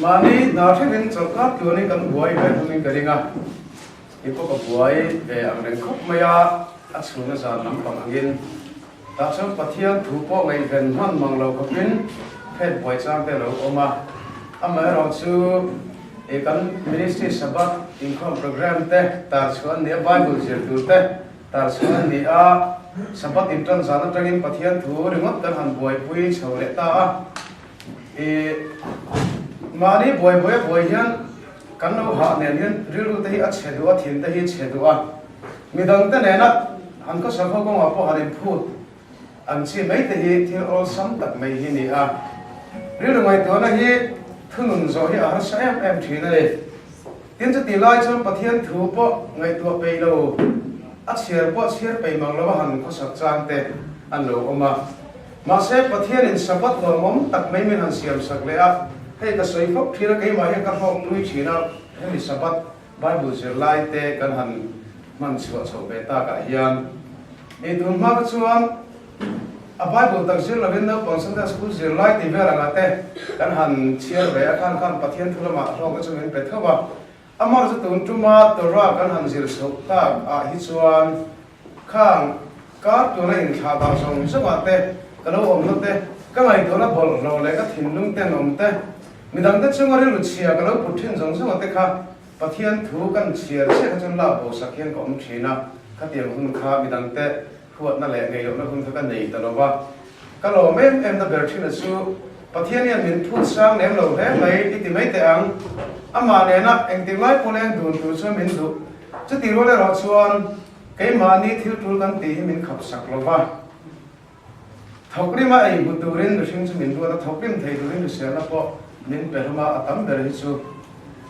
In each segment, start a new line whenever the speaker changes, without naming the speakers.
Mahni hna thlengin chawlhkar tluanin kan buai ve hlawmin ka ring a, kei pawh ka buai ve ang reng khawp mai a, a chhunna zan lampang angin tah chuan Pathian thu pawh ngaihven hman mang lo khawpin phet buai chang te a lo awm a, amaherawhchu i kan Ministry Sabbath inkhawm programme te tar chhuah an ni a, Bible zir tur te Tar chhuah a ni a, Sabbath inṭan zan aṭangin Pathian thu ringawt kan han buaipui chho leh ta a. I mahni buai buai a buai hian kan lo hah nen hian rilru te hi a chhe duh a, thin te hi chhe duh a. Midangte nena han khawsak ho kawngah pawh han inphut ang chi mai te hi thil awlsam tak mai hi ni a. Rilru ngaihtuahna hi thunun zawh hi a harsa em em ṭhin a ni. Tin, chutih lai chuan Pathian thu pawh ngaihtuah peih lo, a chhiar pawh chhiar peih mang lo a han khawsak chang te an lo awm a. Mahse, Pathianin Sabbath lawmawm tak mai min han siam sak leh a, hei ka sawi fawk thin a, keimah hian ka hlawk nui thin a, hemi Sabbath Bible zirlai te kan han hman chhuah chhoh ve takah hian ei tun hma kha chuan A Bible tak zir lovin naupang Sunday School zirlai tih vel angah te kan han chhiar ve a, khan khan Pathian thu lamah hlawkna chu min pe tho a. Amah chu tun tuma Torah kan han zir chhoh tak ah hi chuan khang kar tuna inthlah dah zawng zawngah te ka lo awmna te, ka ngaihtuahna bawlhhlawh leh ka thinlung tenawm te, midangte chunga rilru chhia ka lo put thin zawng zawngah te kha Pathian thu kan chhiar chiah kha chuan lak bo sak hian ka awm thin a, khatiang hun kha midangte Huatna leh ngeilohna hun kha ka nei ta lo va, ka lawm em em ta ber thin a chu Pathian hian min phut sang lem lo hle mai i ti mai teh ang. Amah nena engtik lai pawh leng dun tur chuan min duh. Chuti rual erawh chuan keimahni thil tul kan tih hi min khap sak lo va. Thawkrima ei hmu turin mihring chu min ruat a, thawkrim thei turin hriselna pawh min pe hlawm a, a tam ber hi chu.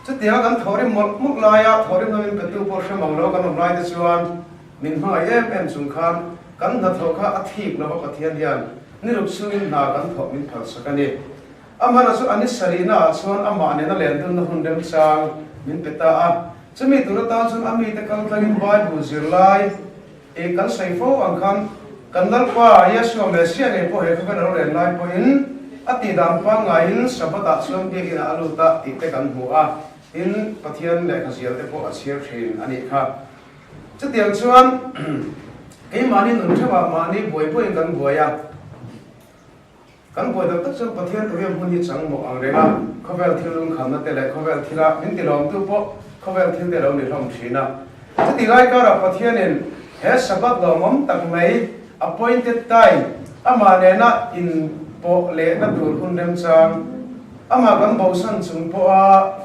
Chutianga kan thawhrim mawlh mawlh laia thawhrimna min petu pawh hre mang lo kan awm lai te chuan Min hmangaih em em chung khan kan hnathawh kha a thik lova Pathian hian ni ruk chungin hna kan thawh min phalsak a ni. Amahna chu a ni sarihna ah chuan amah nena lendunna hun remchang min pe ta a. Chumi tur atan chuan a mite kal tlangin Bible zirlai i kan sawi fo ang khan kan Lalpa Yeshua Messiah ngei pawh he khawvel a lo len lai pawhin a tihdan pangngaiin Sabbath ah chuan biakinn ah a lut a tih te kan hmu a, tin Pathian lehkha zial te pawh a chhiar thin a nih kha. Chutiang chuan keimahni nun theuhah mahni buai buaiin kan buai a, kan buai tak tak chuan Pathian tawia hmun hi chang mawh ang reng a, khawvel thil lungkhamna te leh khawvel thila min tilawmtu pawh khawvel thil te lo ni hlawm thin a. Chutih lai karah Pathianin he Sabbath lawmawm tak mai, appointed time, amah nena inpawh lehna tur hun remchang, amah kan bosan chung pawha,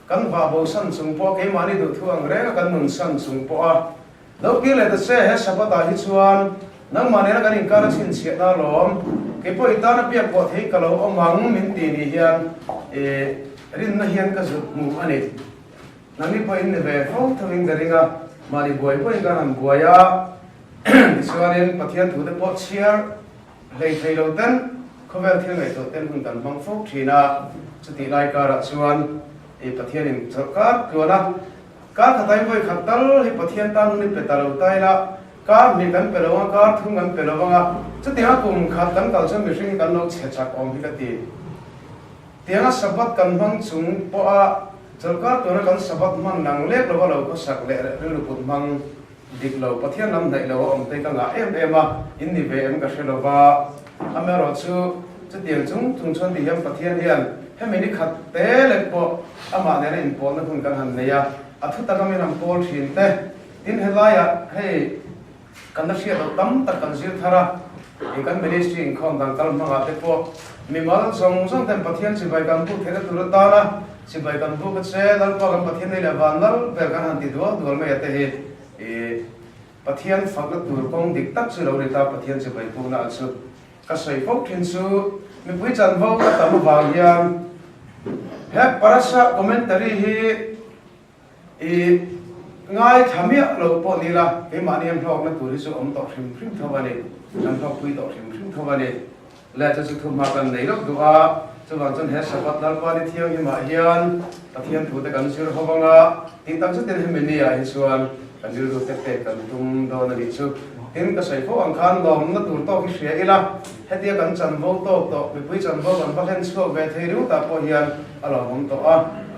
Kan vah bo san chung pawh keimahni duhthu ang reng a kan nun san chung pawh a lo kir leh ta che, he Sabbath ah hi chuan nangmah nena kan inkar a chhinchhiah na alawm, kei pawh i tana biak pawh thei ka lo awm ang min ti ni hian i rinna hian ka zut hmu a ni. Nangni pawh in ni ve fo tho in ka ring a, mahni buai pawhin kan han buai a, tichuanin Pathian thu te pawh chhiar Hlei thei lo ten khawvel thil ngaihtuah ten hun kan hmang fo thin a, chutih lai karah chuan i Pathianin chawlhkar tluan a, kar khatain vawi khat tal hi Pathian tan hun i pe ta lo ta ila, kar hnih kan pe lo ang a, kar thum kan pe lo ang a, chutianga kum khat kan kal chuan mihring hi kan lo chhe chak awm hi ka ti. Tianga Sabbath kan hmang chung pawha chawlhkar tluana kan Sabbath hman nang lek lova lo khawsak leh rilru put hmang Dik lo, Pathian lam hnaih lo a awm te ka ngah em em a, in ni ve em ka hre lo va. Amaherawh chu, chutiang chung chung chuan ti hian Pathian hian hemi ni khat te lek pawh amah nena inpawlna hun kan han nei a, a thu taka min han pawl thin te. Tin, helaiah hei kan la hriat loh tam tak kan zir thar a, ih kan ministry inkhawm dan kal hmangah te pawh mimal zawng zawng ten Pathian chibai kan buk theihna tur atana Chibai kan buk a che, Lalpa kan Pathian nei leh van lal ber kan han ti dual dual mai a te hi i Pathian fakna tur kawng dik tak chu lo ni ta, Pathian chibai bukna a chu ka sawi fo thin chu mipui chanvo a tam avang hian he parasha commentary hi i ngaithla miah lo pawh ni la, keimahni an hlawkna tur hi chu awm tawh hrim hrim tho a ni, kan hlawkpui tawh hrim hrim tho a ni. Leh chu chu thuhma kan nei loh duh a, chuvang chuan he Sabbath Lalpa ni thianghlimah hian Pathian thute kan zir ho vang a, tih tak zetin hemi ni ah hi chuan kan rilru te pek kan tum dawn a nih chu. Tin, ka sawi fo ang khan lawmna tur tawk hi hria ila, hetia kan chanvo tawk tawh, mipui chanvo kan va hlen chhuak ve thei riu tah pawh hian a lawmawm tawh a.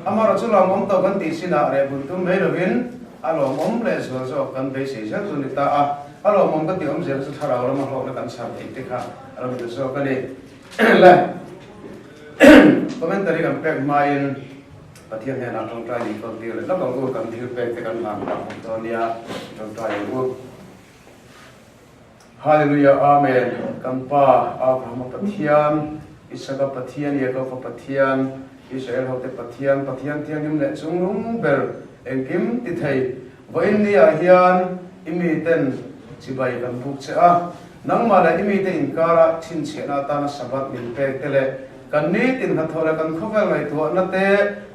Amaherawh chu lawmawm tawh kan tih chinah reh bun tum mai lovin a lawmawm leh zual zawk kan beisei zel chu ni ta a. A lawmawm ka tih awm zel chu thlarau lama hlawkna kan chhar theih te kha a lo ni ta zawk a ni. Le commentary kan pek hmain Pathian hnenah tawngtai nih kawn tir leh lawk ang u, kan thil pek te kan hlan tak bawk dawn nia, tawngtai ang u. Hallelujah Amen Kan Pa Abrahama Pathian, Isaka Pathian, Jakoba Pathian, Israel hote Pathian, Pathian thianghlim leh chungnung ber engkim ti thei Vawiin ni ah hian i miten chibai kan buk che a, nangmah leh i mite inkara chhinchhiahna atana Sabbath min pek te leh kan nitin hnathawh leh kan khawvel ngaihtuahna te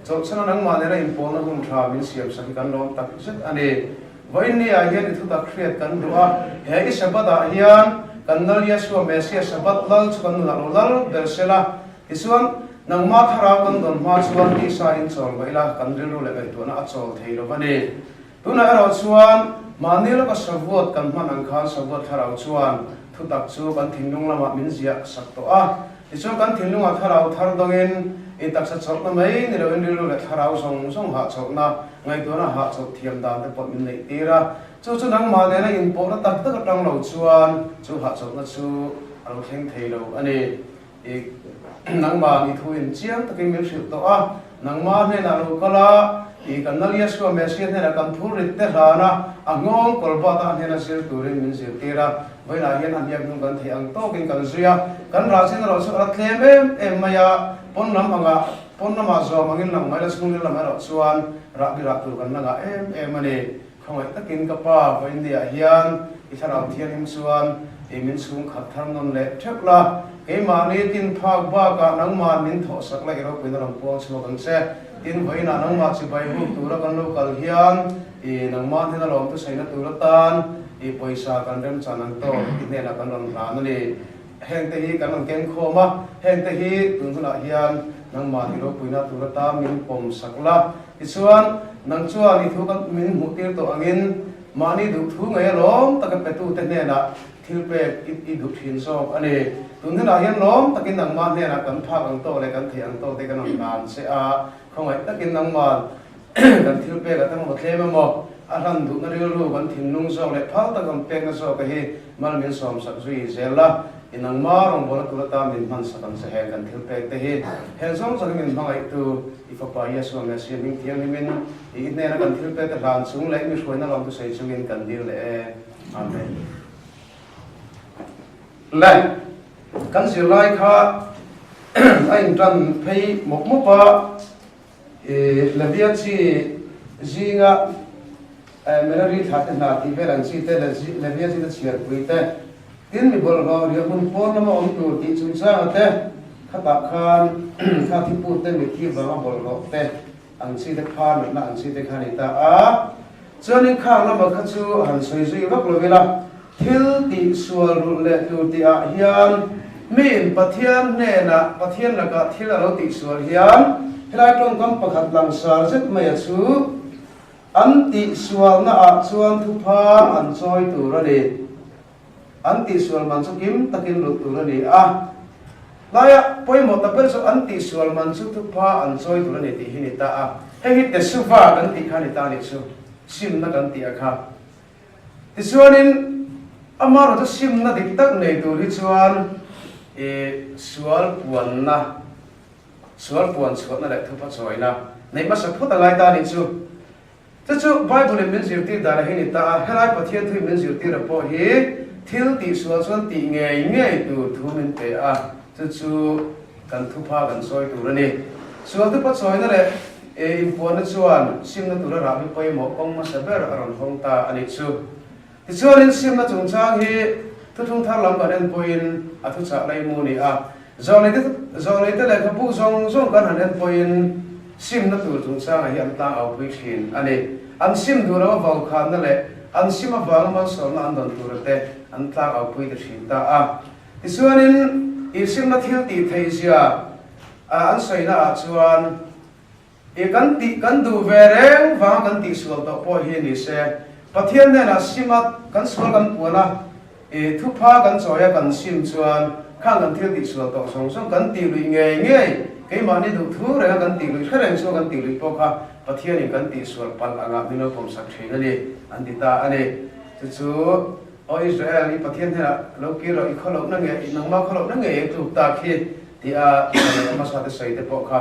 chawlhchhana nangmah nena inpawlna hun tha min siamsak hi kan lawm tak zet a ni. Vawiin ni ah hian i thutak hriat kan duh a, he i Sabbath ah hian kan Lal Yeshua Messiah Sabbath Lal chu kan nunah lo lal ber sela, tichuan nangmah thlarau kan dawn hma chuan tisa in chawl mah ila kan rilru leh ngaihtuahna a chawl thei lo a ni. Tunah erawh chuan mahni lawka Shavuot kan hman ang khan Shavuot thlarau chuan thutak chu kan thinlung lamah min ziah sak tawh a, Tichuan kan thinlungah thlarau thar dawngin i taksa chawlhna mai ni loin rilru leh thlarau zawng zawng hahchawlhna, ngaihtuahna hahchawlh thiam dan te pawh min neih tir a. Chu chu nangmah nena inpawhna tak tak atang lo chuan chu hahchawlhna chu a lo thleng thei lo a ni. I nangmah i thu in chiang takin min hrilh tawh a, nangmah hnenah lo kal a, i kan Lal Yeshua Messiah hnenah kan phurrit te hlan a, a nghawng kawlbat a hnena zir turin min zirtir a. Vawiinah hian a hniak hnung kan theih ang tawkin kan zui a, kan rah chin erawh chu a la tlem em em mai a, pawn lam angah, pawn lamah zawm angin lang mai la chhungril lam erawh chuan rah bi rah tur kan la ngah em em a ni. Khawngaih takin ka pa Vawiinniah hian i thlarau thianghlim chuan i min chhungkhat thar nawn leh theuh la, keimahni tin phak bakah nangmah min thawhsak la i ropuina rawn puang chhuak ang che. Tin, vawiinah nangmah chibai buk tura kan lo kal hian i nangmah hnena lawmtu saina tur atan i pawisa kan remchan ang tawk i hnenah kan rawn hlan a ni. Hengte hi kan rawn keng khawm a, hengte hi tun hunah hian nangmah i ropuina tur atan min pawm sak la. Tichuan, nang chuan i thu kan min hmuh tir tawh angin mahni duh thu ngei alawm taka petute hnenah thil pek i duh thin zawk a ni. Tun hunah hian lawm takin nangmah hnenah kan phak ang tawk leh kan theih ang tawk te kan rawn hlan che a, khawngaih takin nangmah kan thil pek a tam emaw tlem emaw a hlan duhna rilru kan thinlung zawk leh phal tak rawn pekna zawka hi mal min sawmsak zui zel la, i nangmah rawngbawlna tur atan min hmansak ang che heng kan thil pek te hi heng zawng zawngin min hmangaihtu i Fapa Yeshua Messiah hming thianghlimin i hnena kan thil pek te hlan chung leh i mi hruaina lawmtu sawi chungin kan dil leh e. Amen. Le, kan zirlai kha a intan phei mawp mawp a, i Levia chi zinga Merari thlah te hna tih vel ang chi te, Levia chi te chhiarpui te, tin mi bawlhhlawh riah hmun pawn lama awm tur tih chungchanga te, khatah khan kha thiput te mitthi vanga bawlhhlawh te ang chi te kha natna ang chi te kha a ni ta a. Chuanin khang lama kha chu han sawi zui vak lo ila, thil tih sual rulh leh tur tihah hian miin Pathian hnenah, Pathian lakah thil a lo tih sual hian helai tawngkam pakhat langsar zet maia chu an tih sualnaah chuan thupha an chawi tur a ni. An tihsual man chu kim takin lut tur a ni a, laia pawimawh ta ber chu an tihsual man chu thupha an chawi tur a ni tih hi ni ta a. Hei hi Teshuva kan tih kha a ni ta a nih chu, simna kan tih a kha. Tichuanin amaherawhchu simna dik tak nei tur hi chuan i sual puanna, sual puan chhuahna leh thupha chawina neih hmasa phawt a ngai ta a nih chu. Chu chu Bible-in min zirtir dan a hi ni ta a, helai Pathian thuin min zirtir a pawh hi thil tihsual chuan tih ngei ngei tur thu min pe a, chu chu kan thupha kan sawi tur a ni. Sual thupa chawina leh inpuanna chuan simna tura rahbi pawimawh kawng hmasa ber a rawn hawng ta a nih chu. Tichuanin simna chungchang hi thuthlung thar lam kan en pawhin a thuchah laimu a ni a, zawhneite lehkhabu zawng zawng kan han en pawhin simna tur chungchangah hi an tlang au pui thin a ni. An sim duh loh avangkhanna leh an sim avanga malsawmna an dawn tura te an tlang au pui ta thin ta a. Tichuanin insimna thil tih theihzia an sawina ah chuan, I kan tih kan duh ve reng vang kan tih sual tawh pawh hi ni se, Pathian hnenah sima kan sual kan puan a, I thupha kan chawi a kan sim chuan khang kan thil tihsual tawh zawng zawng kan tih luih ngei ngei, keimahni duh thu renga kan tih luih hre reng chuan kan tih luih pawh kha Pathianin kan tihsual palh angah min lo pawmsak thin a ni, an ti ta a ni. Chu chu, Aw Israel, i Pathian hnenah lo kir rawh, i khawlohna nge, i nangma khawlohna ngei a tluk tak hi, tia hmasa te sawi te pawh kha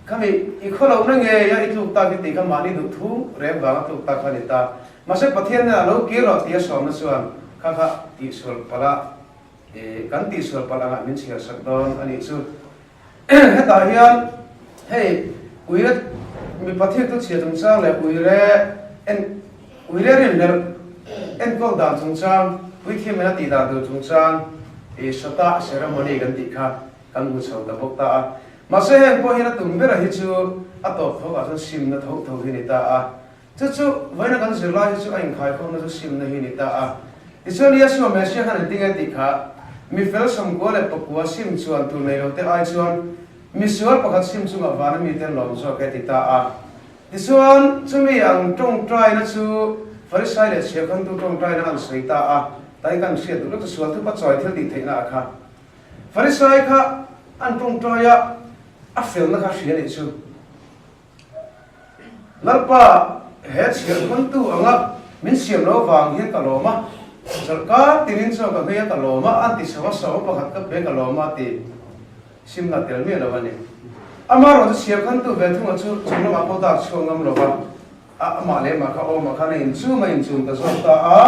Khami i khawlohna ngei a i tluk tak hi tih kha mahni duh thu reng vanga tluk tak kha a ni ta. Mahse Pathian hnenah lo kir rawh tia sawmna chuan kha kha tihsual palh a, kan tihsual palh angah min chhiar sak dawn a nih chu. Hetah hian hei uire mipa thiltu chhia chungchang leh uire en uire rinhlelh enkawl dan chungchang, puithiam in a tih dan tur chungchang i sawta ceremony kan tih kha Kan hmu chho ta bawk ta a. Mahse heng pawh hian a tum bera hi chu a tawp tho ah chuan simna tho tho hi ni ta a. Chu chu vawiina kan zirlai hi chu a inkhaikhawmna chu simna hi ni ta a. Tichuan Yeshua Messiah khan engtin nge tih kha mi fel sawmkua leh pakua sim chuan tur nei lo te ai chuan misual pakhat sim chungah vana mite an lawm zawk e ti ta a. Tichuan chumi ang tawngtaina chu Farisai leh chhiahkhantu tawngtaina an sawi ta a. Tai kan hriat duh lutuk sual thupa chawi thil tih theihna ah kha Farisai kha an tawngtai a, a felna kha hria nih chu. Lalpa, he chhiarkhawntu anga min siam lo vang hian ka lawm a, chawlhkar tinin chaw ka hmei a ka lawm a, an ti chho a, saw pakhat ka pe ka lawm a ti simna tel miah lo a ni. Amaherawhchu chhiarkhawntu ve thunga chu chung lamah pawh dak chhuak ngam lo va. A amah leh mah kha awmah khan a inchum a inchum ta zawk ta a,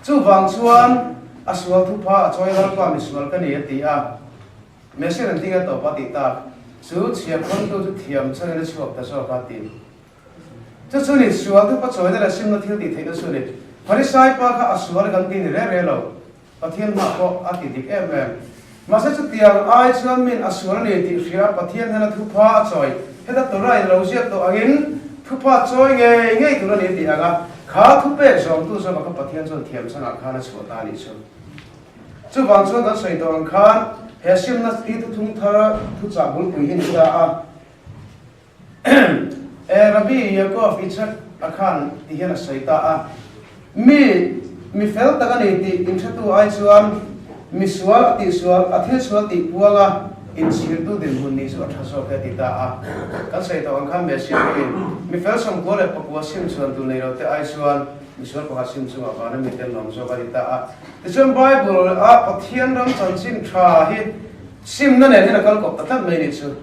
chuvang chuan a sual thupha a chawi Lalpa misual ka ni a ti a, Messiah an tinga tawp a tih tak chu chhiarkhawntu chu thiam changin a chhuak ta zawk a ti. Chu chu ni sual thupha chawina leh simna thil tih theihna chu ni. Pharisai pa kha a sual kan ti ni reh reh lo. Pathian hmah pawh a ti dik em em. Mahse chutiang ai chuan min a sual a ni tih hria Pathian hian a thupha a chawi. Heta Torah in lo ziak tawh angin thupha chawi ngei ngei tur a ni tih anga kha thupek zawmtu zawkah kha Pathian chuan thiam changah khan a chhuah ta a nih chu. Chuvang chuan kan sawi tawh ang khan he simna hi thuthung thar thuchah bulpui hi ni ta a. E Rabbi Yaakov Yitzhak a khan ti hian a sawi ta a, Mi, mi fel tak a ni tih inhretu ai chuan mi sual a tihsual, a thil sual tih puanga inchhirtu dinhmun nih chu a tha zawk e a ti ta a. Kan sawi tawh ang khan Messiah pawhin mi fel 90 leh 9 sim chuan tur nei lo te ai chuan mi sual pakhat sim chungah vana mite an lawm zawk a ti ta a. Tichuan Bible a Pathian ram chanchin tha hi simna nen hian a kal kawp ta tlat mai nih chu.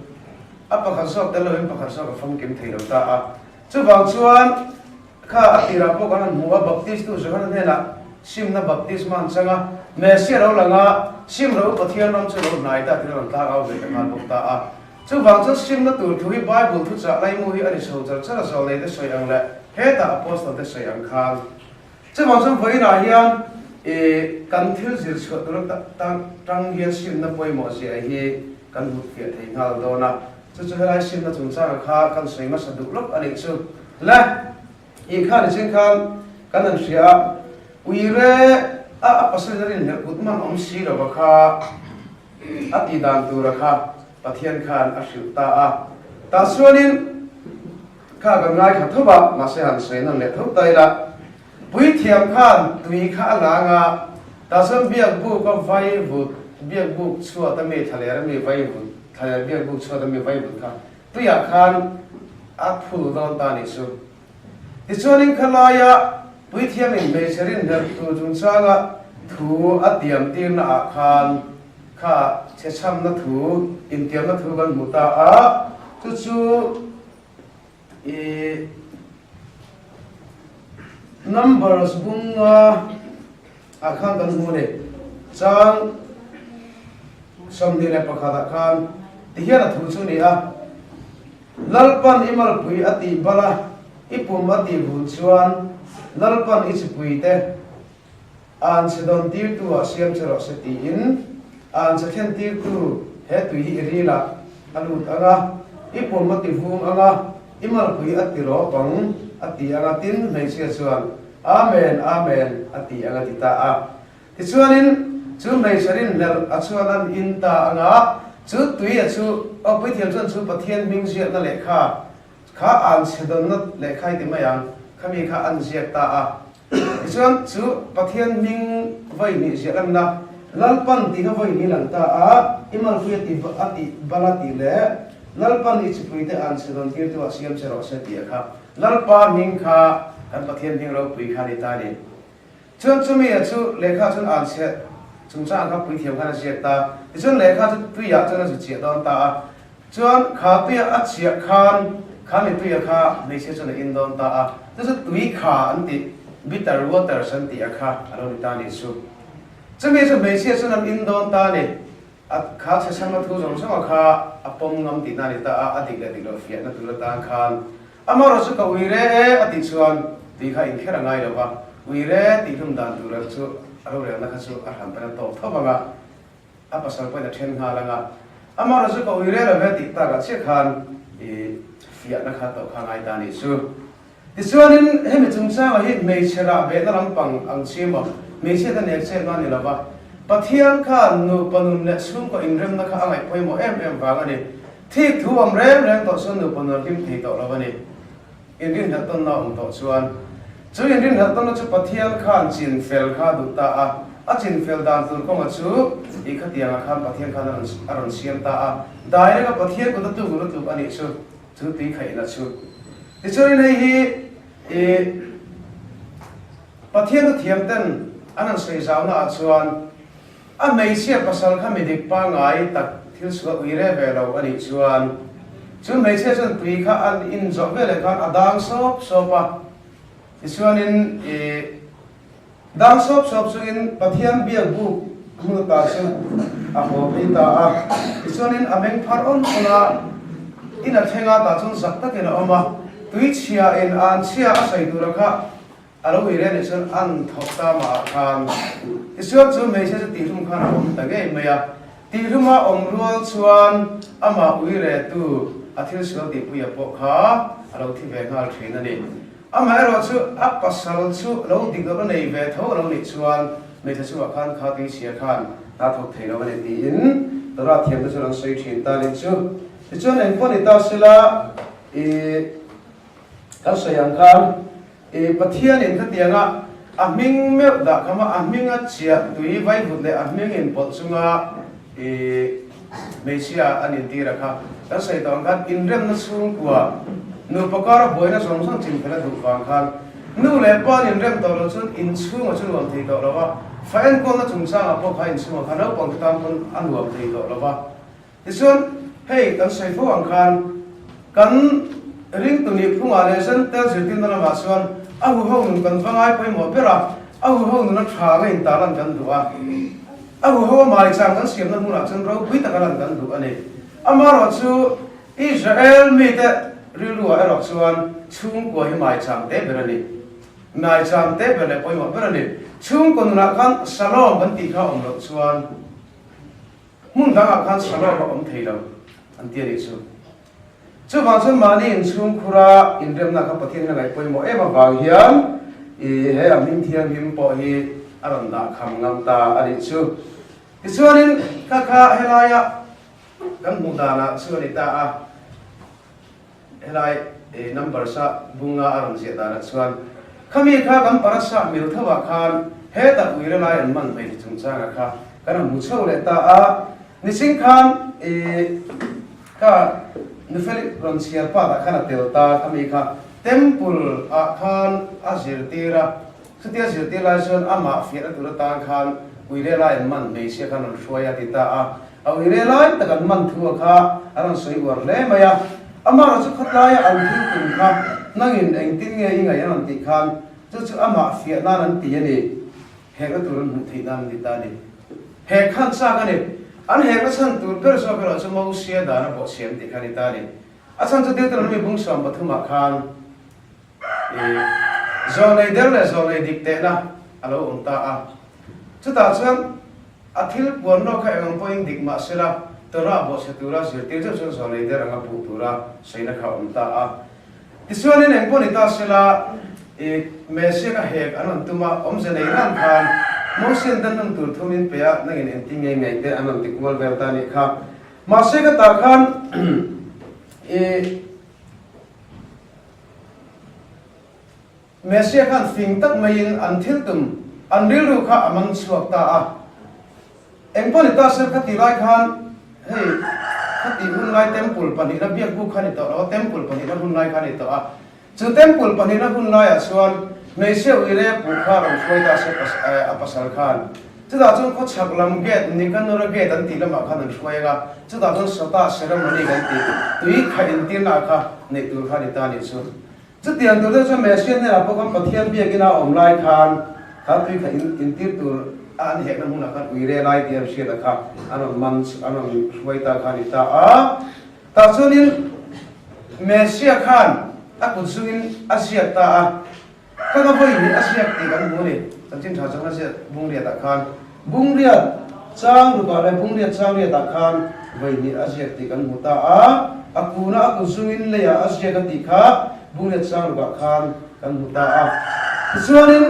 A pakhat zawk tel lovin pakhat zawk a famkim thei lo ta a. Chuvang chuan kha a tirah pawh kan han hmu a, Baptistu Johana hnenah simna baptisma an chang a, Messia lo lang a, sim ro Pathian ram chu lo hnai ta tiin a rawn tlak au ve ta nghal bawk ta a. Chuvang chuan simna tur thu hi Bible thuchah laimu hi a ni chho char char a, zawlnei te sawi ang leh hetah Apostle te sawi ang khan. Chuvang chuan vawiinah hian i kan thil zir chhuah tur atang hian simna pawimawh zia hi kan hmu fiah thei nghal dawn a, chu chu helai simna chungchanga kha kan sawi hmasa duh lawk a nih chu. Le, i khan i ching khan kan han hria a, uire a a pasal in a rinhlelh kut man awm si lova kha a tih dan tura kha Pathian khan a hrilh ta a, tah chuanin Kha kan ngaithla tho a, mahse han sawi nawn leh tho ta ila. Puithiam khan tui kha a lang a, tah chuan biakbuk a vai vut, biakbuk chhuat a mi thlaler a mi vai vut, thlaler biakbuk chhuat a mi vai vut kha tuiah khan a phul dawn ta a nih chu. Tichuanin khalaia puithiamin hmeichhe rinhlelh tur chungchanga thu a tiam tirna ah khan kha chhechhamna thu, intiamna thu kan hmu ta a, chu chu I numbers bunga ah khan kan hmu a ni. Chang 21 ah khan ti hian a thu chu a ni a, Lalpan i malpui a tih bal a, i pum a tih vun chuan Lalpan i chipui te an chhe dawn tirtu ah siam che rawh se tiin an chhe thlen tirtu he tui hi i ril ah a lut ang a, i pum a ti vung ang a, i malpui a ti rawp ang a ti ang a, tin hmeichhia chuan Amen, Amen a ti ang a ti ta a. Tichuanin chu hmeichhe rinhlelh a chuan an in ta ang a, chu tui a chu aw puithiam chuan chu Pathian hming ziakna lehkha kha an chhe dawnna lehkha i ti mai ang, khami kha an ziak ta a. Tichuan, chu Pathian hming Vawi hnih ziah lanna Lalpan tih kha vawi hnih lang ta a, i malpui a ti a tih bal a tih leh Lalpan i chipuite an chhe dawn tirtu ah siam che rawh se tih a kha Lalpa hming kha kan Pathian hming ropui kha a ni ta a ni. Chuan chumi a chu lehkha chuan an chhe chungchang kha puithiam khan a ziak ta. Tichuan lehkha chu tuiah chuan a zu chiah dawn ta a. Chuan kha tuia a chiah khan kha mi tuia kha hmeichhia chuan a in dawn ta a, chu chu tui kha an tih, bitter waters an tih a kha a lo ni ta a nih chu. Chumi chu hmeichhia chuan an in dawn ta a ni, a kha chhe chhang a thu zawng zawng a kha a pawm ngam tihna a ni ta a, a dik leh dik loh fiahna tur atan khan amaherawh chu ka ui re e a tih chuan tui kha inkher a ngai lo va, ui re tih hlum dan tur chu a rorelna kha chu a hran pawn a tawp tho vang a. A pasal pawhin a then nghal ang a, amaherawh chu ka ui rel ave tih takah chiah khan i fiahna kha tawh kha ngai ta a nih chu. Tichuanin hemi chungchangah hi hmeichhe rah behna lampang ang chi emaw, hmeichhiat a nek chet na a ni lo va, Pathian khan nupa nun leh chhungkaw inremna kha a ngaih pawimawh em em vang a ni. Thik thu awm reng reng tawh chuan nupa nun a hlim thei tawh lo a ni. Inrinhlelh tawnna awm tawh chuan chu inrinhlelh tawnna chu Pathian khan chin fel kha a duh ta a, a chin fel dan tur kawnga chu i khatiangah khan Pathian khan a rawn siam ta a, direct a Pathian kut a tuk lutuk a nih chu, chu tui khaihna chu. Tichuanin hei hi i Pathian thu thiam ten an han sawi zaunaah chuan A hmeichhia pasal kha mi dik pangngai tak thil sual ui re ve lo a nih chuan chu hmeichhia chuan tui kha an in zawh veleh khan a dang sawp sawp a, tichuanin i dang sawp sawp chungin Pathian biak buk hmun ata chu a haw phei ta a, tichuanin a meng phar awn awn a, in a thleng a tah chuan zak takin a awm a, tui chhia in an chhia a sawi tura kha A lo ui reng nih chuan an thawk ta mah ah khan tichuan chu hmeichhia chu tihhlum khan a awm ta ngei mai a. Tihhlum a awm rual chuan amah ui retu a thil sual tihpuia pawh kha a lo thi ve nghal thin a ni. Amaherawh chu a pasal chu lo dik loh na nei ve tho a lo nih chuan hmeichhe chungah khan kha tuichhia khan hna thawk thei lo a ni tiin Torah thiamte chuan an sawi thin ta a nih chu. Tichuan engpawh ni ta sela i kan sawi ang khan I Pathianin khatianga a hming meuh dah kham a, a hming a chiah tui vaivut leh a hming inpawlh chunga i hmeichhia an intir a kha kan sawi tawh ang khan inremna chhungkua nupa kara buaina zawng zawng chinfel a duh vang khan nu leh pa an inrem tawh lo chuan inchhungah chu nuam thei tawh lo va, fa enkawlna chungchangah pawh kha inchhungah khan naupang te tan pawn a nuam thei tawh lo va. Tichuan, hei kan sawi fo ang khan kan ringtu nih phungah leh Zentel zirtirna lamah chuan a huho nun kan va ngai pawimawh ber a, a huho nuna tha anga intar lan kan duh a, a huho a maichang kan siamna hmunah chuan ropui taka lan kan duh a ni. Amaherawh chu Israel mite rilruah erawh chuan chhungkua hi maichang te ber a ni. Maichang te ber leh pawimawh ber a ni. Chhungkaw nunah khan Shalom kan tih kha awm loh chuan, Hmun dangah khan Shalom a awm thei lo an ti a nih chu. Chuvang chuan mahni inchhung khura inremna kha Pathian hian a ngaih pawimawh em avang hian i he a hming thianghlim pawh hi a rawn dah kham ngam ta a nih chu. Tichuanin kha kha helaia kan hmuh danah chu a ni ta a. Helai numbers a bunga a rawn ziah danah chuan khami kha kan parasa mil tho ah khan hetah uire lai an man hmeichhe chungchangah kha kan rawn hmu chho leh ta a, niching khan i ka nufeli rawn chhiar part ah khan a tel ta khami kha temple ah khan a zirtir a, chutia zirtir lai chuan amah fiahna tur atan khan uire lai an man hmeichhia khan rawn hruai a ti ta a. A uire lai tak an man thu a kha a rawn sawi uar hle mai a, amaherawh chu khawtlaia an thil tum kha nangin engtin nge i ngaih an rawn tih khan chu chu amah fiah nan an ti a ni, hekna tur an hmuh theih nan an ti ta a ni. Hek khan chak a ni. An hekna chhan tur ber zawk erawh chu Mosia dan a bawhchhiam tih kha a ni ta a ni. A chhan chu Deuteronomy bung 13 ah khan i zawlnei der leh zawlnei dik tehna a lo awm ta a, chutah chuan A thil puan lawk kha eng ang pawhin dik mah sela, Torah bawhchhe tura zirtir deuh chuan zawlnei der anga puh tura sawina kha a awm ta a. Tichuanin eng pawh ni ta sela, i Messiah ka hek an rawn tum a, awmze nei ran khan Mosian dan nun tur thum in pe a, nangin engtin nge ngaih te an rawn ti kual vel ta nih kha. Mahse ka tah khan i Messiah khan fing tak maiin an thil tum. An rilru kha a man chhuak ta a. Engpawh ni ta se kha ti lai khan hei kha tih hun lai temple pahnihna biakbuk kha ni tawh lo a, temple pahnihna hun lai kha ni tawh a. Chu temple pahnihna hun laiah chuan hmeichhia uire puh kha rawn hruai ta se a pasal khan. Chutah chuan khawchhak lam gate Nikanora gate an tih lamah khan an hruai ang a, chutah chuan sawtah ceremony kan tih tui kha intirna kha neih tur kha a ni ta a nih chu. Chutiang tur deuh chuan Messiah hnenah pawh khan Pathian biakina a awm lai khan kha tui kha intir tur a an hekna hmunah khan uire lai tih an hriat a kha an rawn man an rawn hruai ta kha a ni ta a. Tah chuanin Messiah khan a kut zungin a ziak ta a, Ka ka vawi hi a ziak tih kan hmu a ni. Chanchin tha chuan a ziak Bungriatah khan Bungriat chang rukah leh Bungriat chang riatah khan vawi hnih a ziak tih kan hmu ta a, a kuna a kut zungin leiah a ziak a tih kha Bungriat chang rukah khan kan hmu ta a. Tichuanin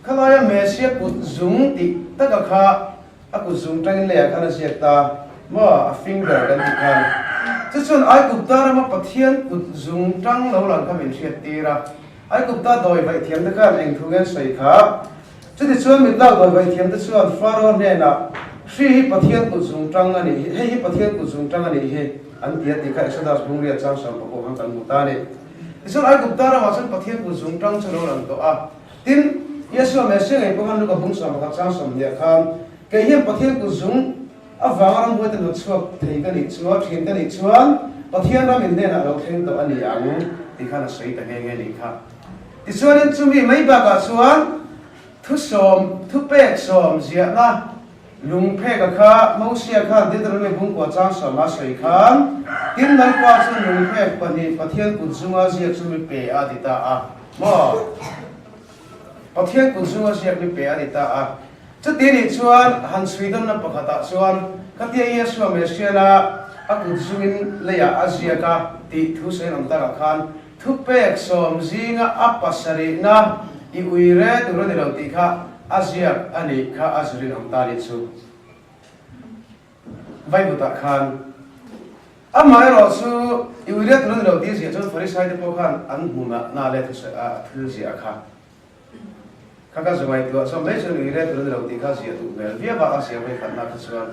khalaia Messiah kut zung tih taka kha A kut zung tangin leiah khan a ziak ta maw, a finger kan tih khan. Chu chuan Aigupta rama Pathian kut zung tang lo lang kha min hriat tir a. Aigupta dawi vaih thiam te khan eng thu nge an sawi kha? Chuti chuan mitlak dawi vaih thiam te chuan Faro hnenah, Hri hi Pathian kut zung tang a nih hi, hei hi Pathian kut zung tang a nih hi, an ti a tih kha Exodus bungria chang sawm pakua khan kan hmu ta a ni. Tichuan Aigupta ramah chuan Pathian kut zung tang chu lo lang tawh a. Tin, Yeshua Messiah ngei pawh khan Luka bung 11 chang 20 khan, Kei hian Pathian kut zung avanga ramhuai te hnawt chhuak thei ka nih chuan, thin ka nih chuan, Pathian ram in hnenah lo thleng tawh a ni ang, ti khan a sawi ta nghe nghe nih kha. Tichuanin chumi mai bakah chuan thusawm, thupek sawm ziahna lungpheka kha Mosia khan Deuteronomy bungkua chang sawma a sawi khan, Tin, Lalpa chuan lungphek pahnih Pathian kut zunga ziak chu mi pe a ti ta a. Maw? Pathian kut zunga ziak mi pe a ni ta a. Chuti nih chuan han chhui dawnna pakhatah chuan khatia Yeshua Messiah-na a kut zungin leiah a ziak a tih thu sawi an awm takah khan thupek sawm zinga a pasarihna i ui re tur a ni lo tih kha a ziak a nih kha a zirin awm ta nih chu. Vaivutah khan amaherawh chu i uiria tur a ni lo tih ziah chuan Farisai te pawh khan an hmu na leh thil ziah kha kha ka zu ngaihtuah chuan mai chuan uiria tur a ni lo tih kha ziah duh hmel viau a, a ziah vaikhatna kha chuan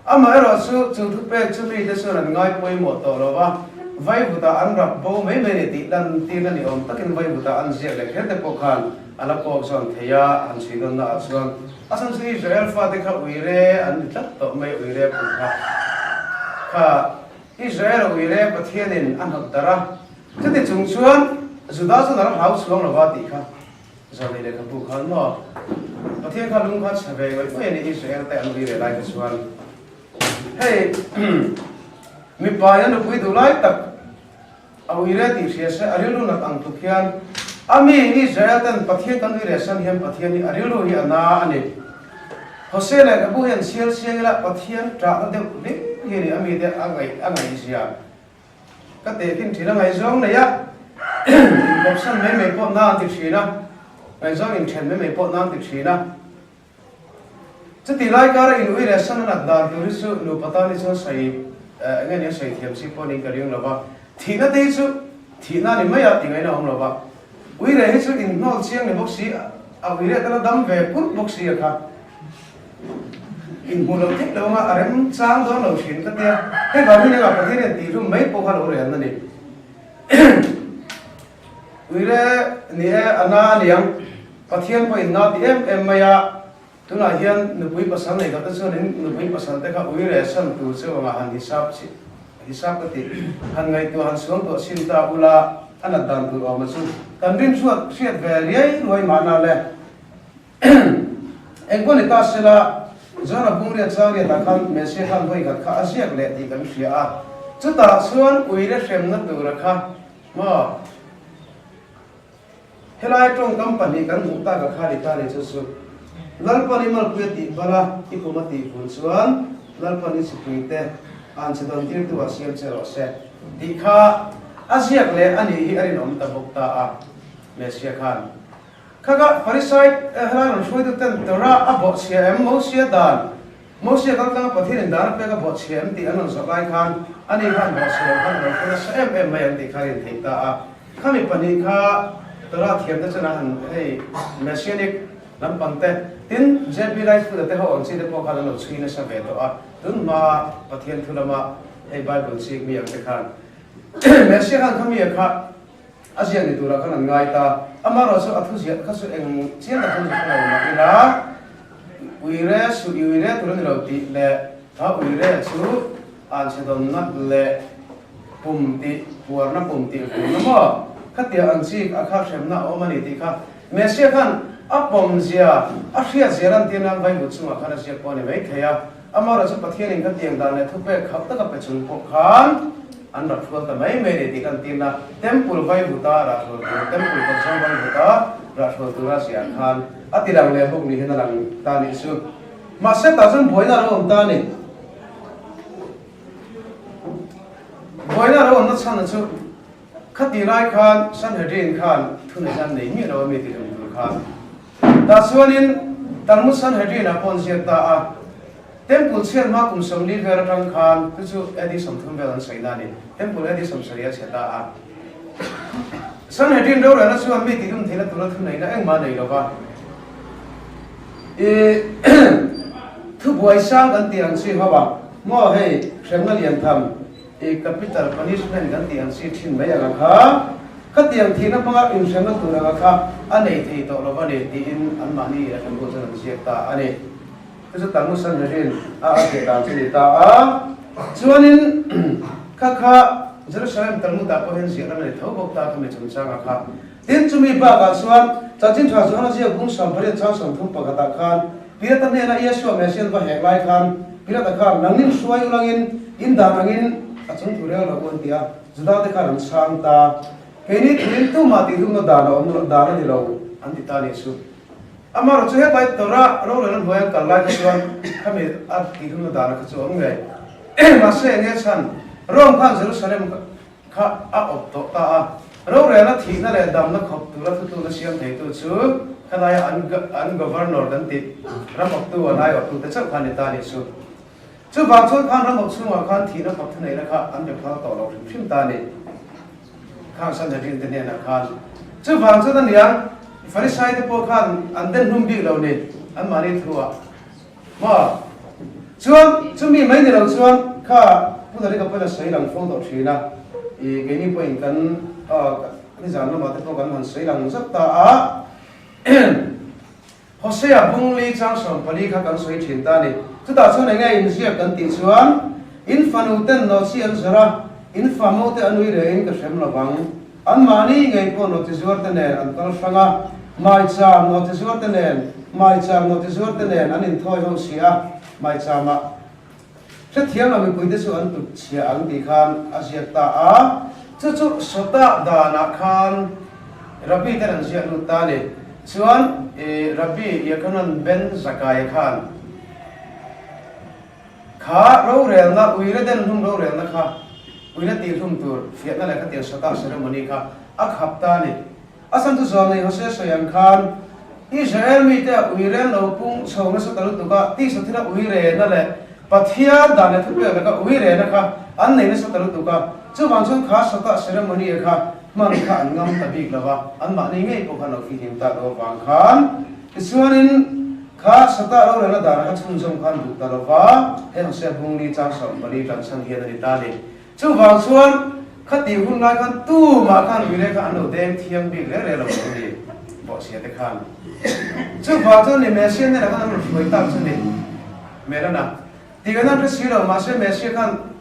amaherawh chu chu thupek chu mite chuan an ngai pawimawh tawh lo va, vaivutah an rap bo mai mai ni tih lan tirna ni awm takin vaivutah an ziak leh kher te pawh khan a la kawk zawn thei a, han chhui dawnna ah chuan. A chhan chu Israel fate kha uire an ni tlat tawh mai, uire pum kha kha Israel uire Pathianin a hnawt darh a, chuti chung chuan Juda chuan a la hlau chhuang lo va tih kha Zawlei lehkhabu khan maw Pathian kha lung kha chhe ve ngawih ngawih a ni Israel te an uire lai kha chuan hei mipa in a nupui duh lai tak A uire tih hria se a rilru nat ang tluk hian a mi Israel ten Pathian kan uire san hian Pathian hi a rilru hi a na a ni. Hosea lehkhabu hian sial siang ila Pathian ṭahna deuh hlim hi a ni a mite a ngaih a ngaihzia ka tehkhin ṭhin a ngaihzawng nei a inkawpsan mai mai pawh na an ti ṭhin a ngaihzawng inṭhen mai mai pawh na an ti ṭhin a. Chutih lai kara in ui leh san a nat dan tur hi chu nupa tan hi chuan sawi eng nge nia sawi thiam si pawh niin ka ring lo va, thihna te hi chu thihna a ni mai a tih ngaihna a awm lo va, ui leh hi chu in hnawl chiang ni bawk si a ui leh tana dam ve purh bawk si a kha in hmuh loh theih lo anga a rem chang dawn lo thin ka tia, hei vang hian engah Pathian hian tihhlum mai pawh kha lo rel na ni. Uire ni e, a na a niang. Pathian pawhin na ti em em mai a, tunah hian nupui pasal nei dawhte chuanin nupui pasal te kha uire san tur cheu anga han hisap chi, hisap ka ti, han ngaihtuah han suang tuah chhin ta ula a nat dan tur awma chu kan rin hruat hriat ve riai ruai mahna le. Engpawh ni ta sela, John-a bungriat changriatah khan Messiah khan vawi khat kha a ziak leh tih kan hria a, chutah chuan uire hremna tura kha Maw? Helai tawngkam pahnih kan hmuh tak a kha ni ta ni chu chu. Lalpan i malpui a tih bal a, i kum a tih vun chuan Lalpan i chipui te an che dawn tirtu ah siam che rawh se tih kha a ziak leh a nih hi a rinawm ta bawk ta a, Messiah khan. Kha kha Pharisai helai rawn hruaitu ten Torah a bawhchhia em Mosia dan Mosia kaltlanga Pathianin dan a pek a bawhchhia em tih an rawn zawh lai khan ani khan bawhchhia lo khan a lo hre nasa em em mai an tih kha a intheih ta a. Khami pahnih kha Torah thiamte chuan a han hei Messianic. Lampang te, tin JP Lightfoot-a te ho ang chi te pawh khan an lo chhui nasa ve tawh a, tun hma Pathian thu lama hei Bible chik mi ang te khan Messiah khan kha mi a kha a ziak ni turah khan an ngai ta. Amaherawh chu a thu ziah kha chu eng chiang tak chuan hre lo mah ila, uire suh i uire tur a ni lo tih leh kha uire chu anchhe dawnna leh pum tih puarna pum tih vurna maw khatiang ang chik a kha hremna a awm a ni tih kha Messiah khan a pawmzia a hriatzia lantir nan vaivut chungah khan a ziak pawh a ni maithei a. Amaherawh chu Pathianin khatiang dan leh thupek khauh taka pe chung pawh khan an rak hrual ta mai mai a ni tih lantirna Temple vaivuta rah hrual tur, Temple kawt zawng vaivuta rah hrual tura ziah khan a ti lang leh bawk ni hian a lang ta nih chu. Mahse tah chuan buaina a lo awm ta a ni. Buaina a lo awmna chhan chu Khati lai khan Sanhedrin khan thunei an nei miah lo a mi ti hlum tur khan. Tah chuanin Talmud Sanhedrin ah pawh an ziak ta a, Temple chhiat hma kum 40 vel atang khan chu chu AD 30 vel an sawi na a ni, Temple AD 70 a chhe ta a. Sanhedrin rorelna chuan mi ti hlum theihna tura thuneihna engmah a nei lo va. I thubuai sang kan tih ang chi ho a, maw hei hremna lian tham, I capital punishment kan tih ang si thin mai anga kha, khatiang thihna hmanga inhremna tur anga kha a nei thei tawh lo a ni tiin anmahni a hrembu chuan an ziak ta a ni. Chu chu Talmud Sanhedrin a a ziah dan chu ni ta a. Chuanin kha kha Jerusalem Talmud ah pawh hian ziah lam a ni tho bawk ta khami chungchanga kha. Tin, chumi bakah chuan Chanchin Tha Johana ziak bung 18 chang 31 ah khan Pilata hnena Yeshua Messian va hek lai khan Pilata khan, Nangnin hruai ulangin in dan angin a chung thu rel rawh u an ti a, Juda te khan an chhang ta. Keini thuin tumah tihhlumna dan a awm dan a ni lo an ti ta nih chu. Amaherawhchu chu hetlai Torah rorelna hnuai an kal lai kha chuan khami a tihhlumna dan a kha chu a awm ngei. Mahse enge chhan Rome khan Jerusalem kha a awp tawh ta a, rorelna thihna leh damna khawp tura thutlukna siam theitu chu khalaia an an governor kan tih ram awptu an aiawhtute chauh kha a ni ta a nih chu. Chuvang chuan khan ram awp chhungah khan thihna khawp thuneihna kha an be phal tawh lo hrim hrim ta a ni. Khang Sanhedrin te hnenah khan chuvang chuan a niang Farisai te pawh khan an den hlum bik lo ni anmahni thu-ah. Maw? Chuan chumi mai ni lo chuan kha Pu Darika pawhin a sawi lang fo tawh thin a, i keini pawhin kan nizan lamah te pawh kan han sawi lang zat ta a, Hosea bungli chang 14 kha kan sawi thin ta a ni. Chutah chuan eng nge inziak kan tih chuan, In fanu ten nawhchi an zawrh a, in fa mo te a nui rengin ka hrem lo vang. Anmahni ngei pawh nawhchizuar te nen an kal hrang a, maicham nawhchizuar te nen, maicham nawhchizuar te nen an inthawi ho si a, maicham ah hrethiam lo mipui te chu an tut chhia ang tih khan a ziak ta a, chu chu Sawtah danah khan Rabbi ten an ziak lut ta a ni. Chuan Rabbi Yochanan ben Zakkai khan. Kha rorelna, uire den hlum rorelna kha, uire tih hlum tur fiahna leh khatiang sata ceremony kha a khap ta a ni. A chhan chu zawng nei Hosea sawi ang khan Israel mite a uire lo pung chho nasa ta lutuk a, tisa thila uirena leh Pathian dan leh thupek laka uirena kha an nei nasa ta lutuk a, chuvang chuan kha sata ceremony kha hman kha an ngam ta bik lo va, anmahni ngei pawh khan lo fihlim tak lo avang khan. Tichuanin, kha Sata rorelna dana kha chhunzawm khan duh ta lo va, he Hosea bungli chang 14 tan chhan hian a ni ta a ni. Chuvang chuan, khatih hun lai khan tumah khan uire kha an lo deng thiang bik reng reng lo ang ni, bawhchhia te khan. Chuvang chuan ni Messiah hnenah khan an rawn hruai tak chu ni, Melana. Tih kan han hre si lo, mahse Messiah khan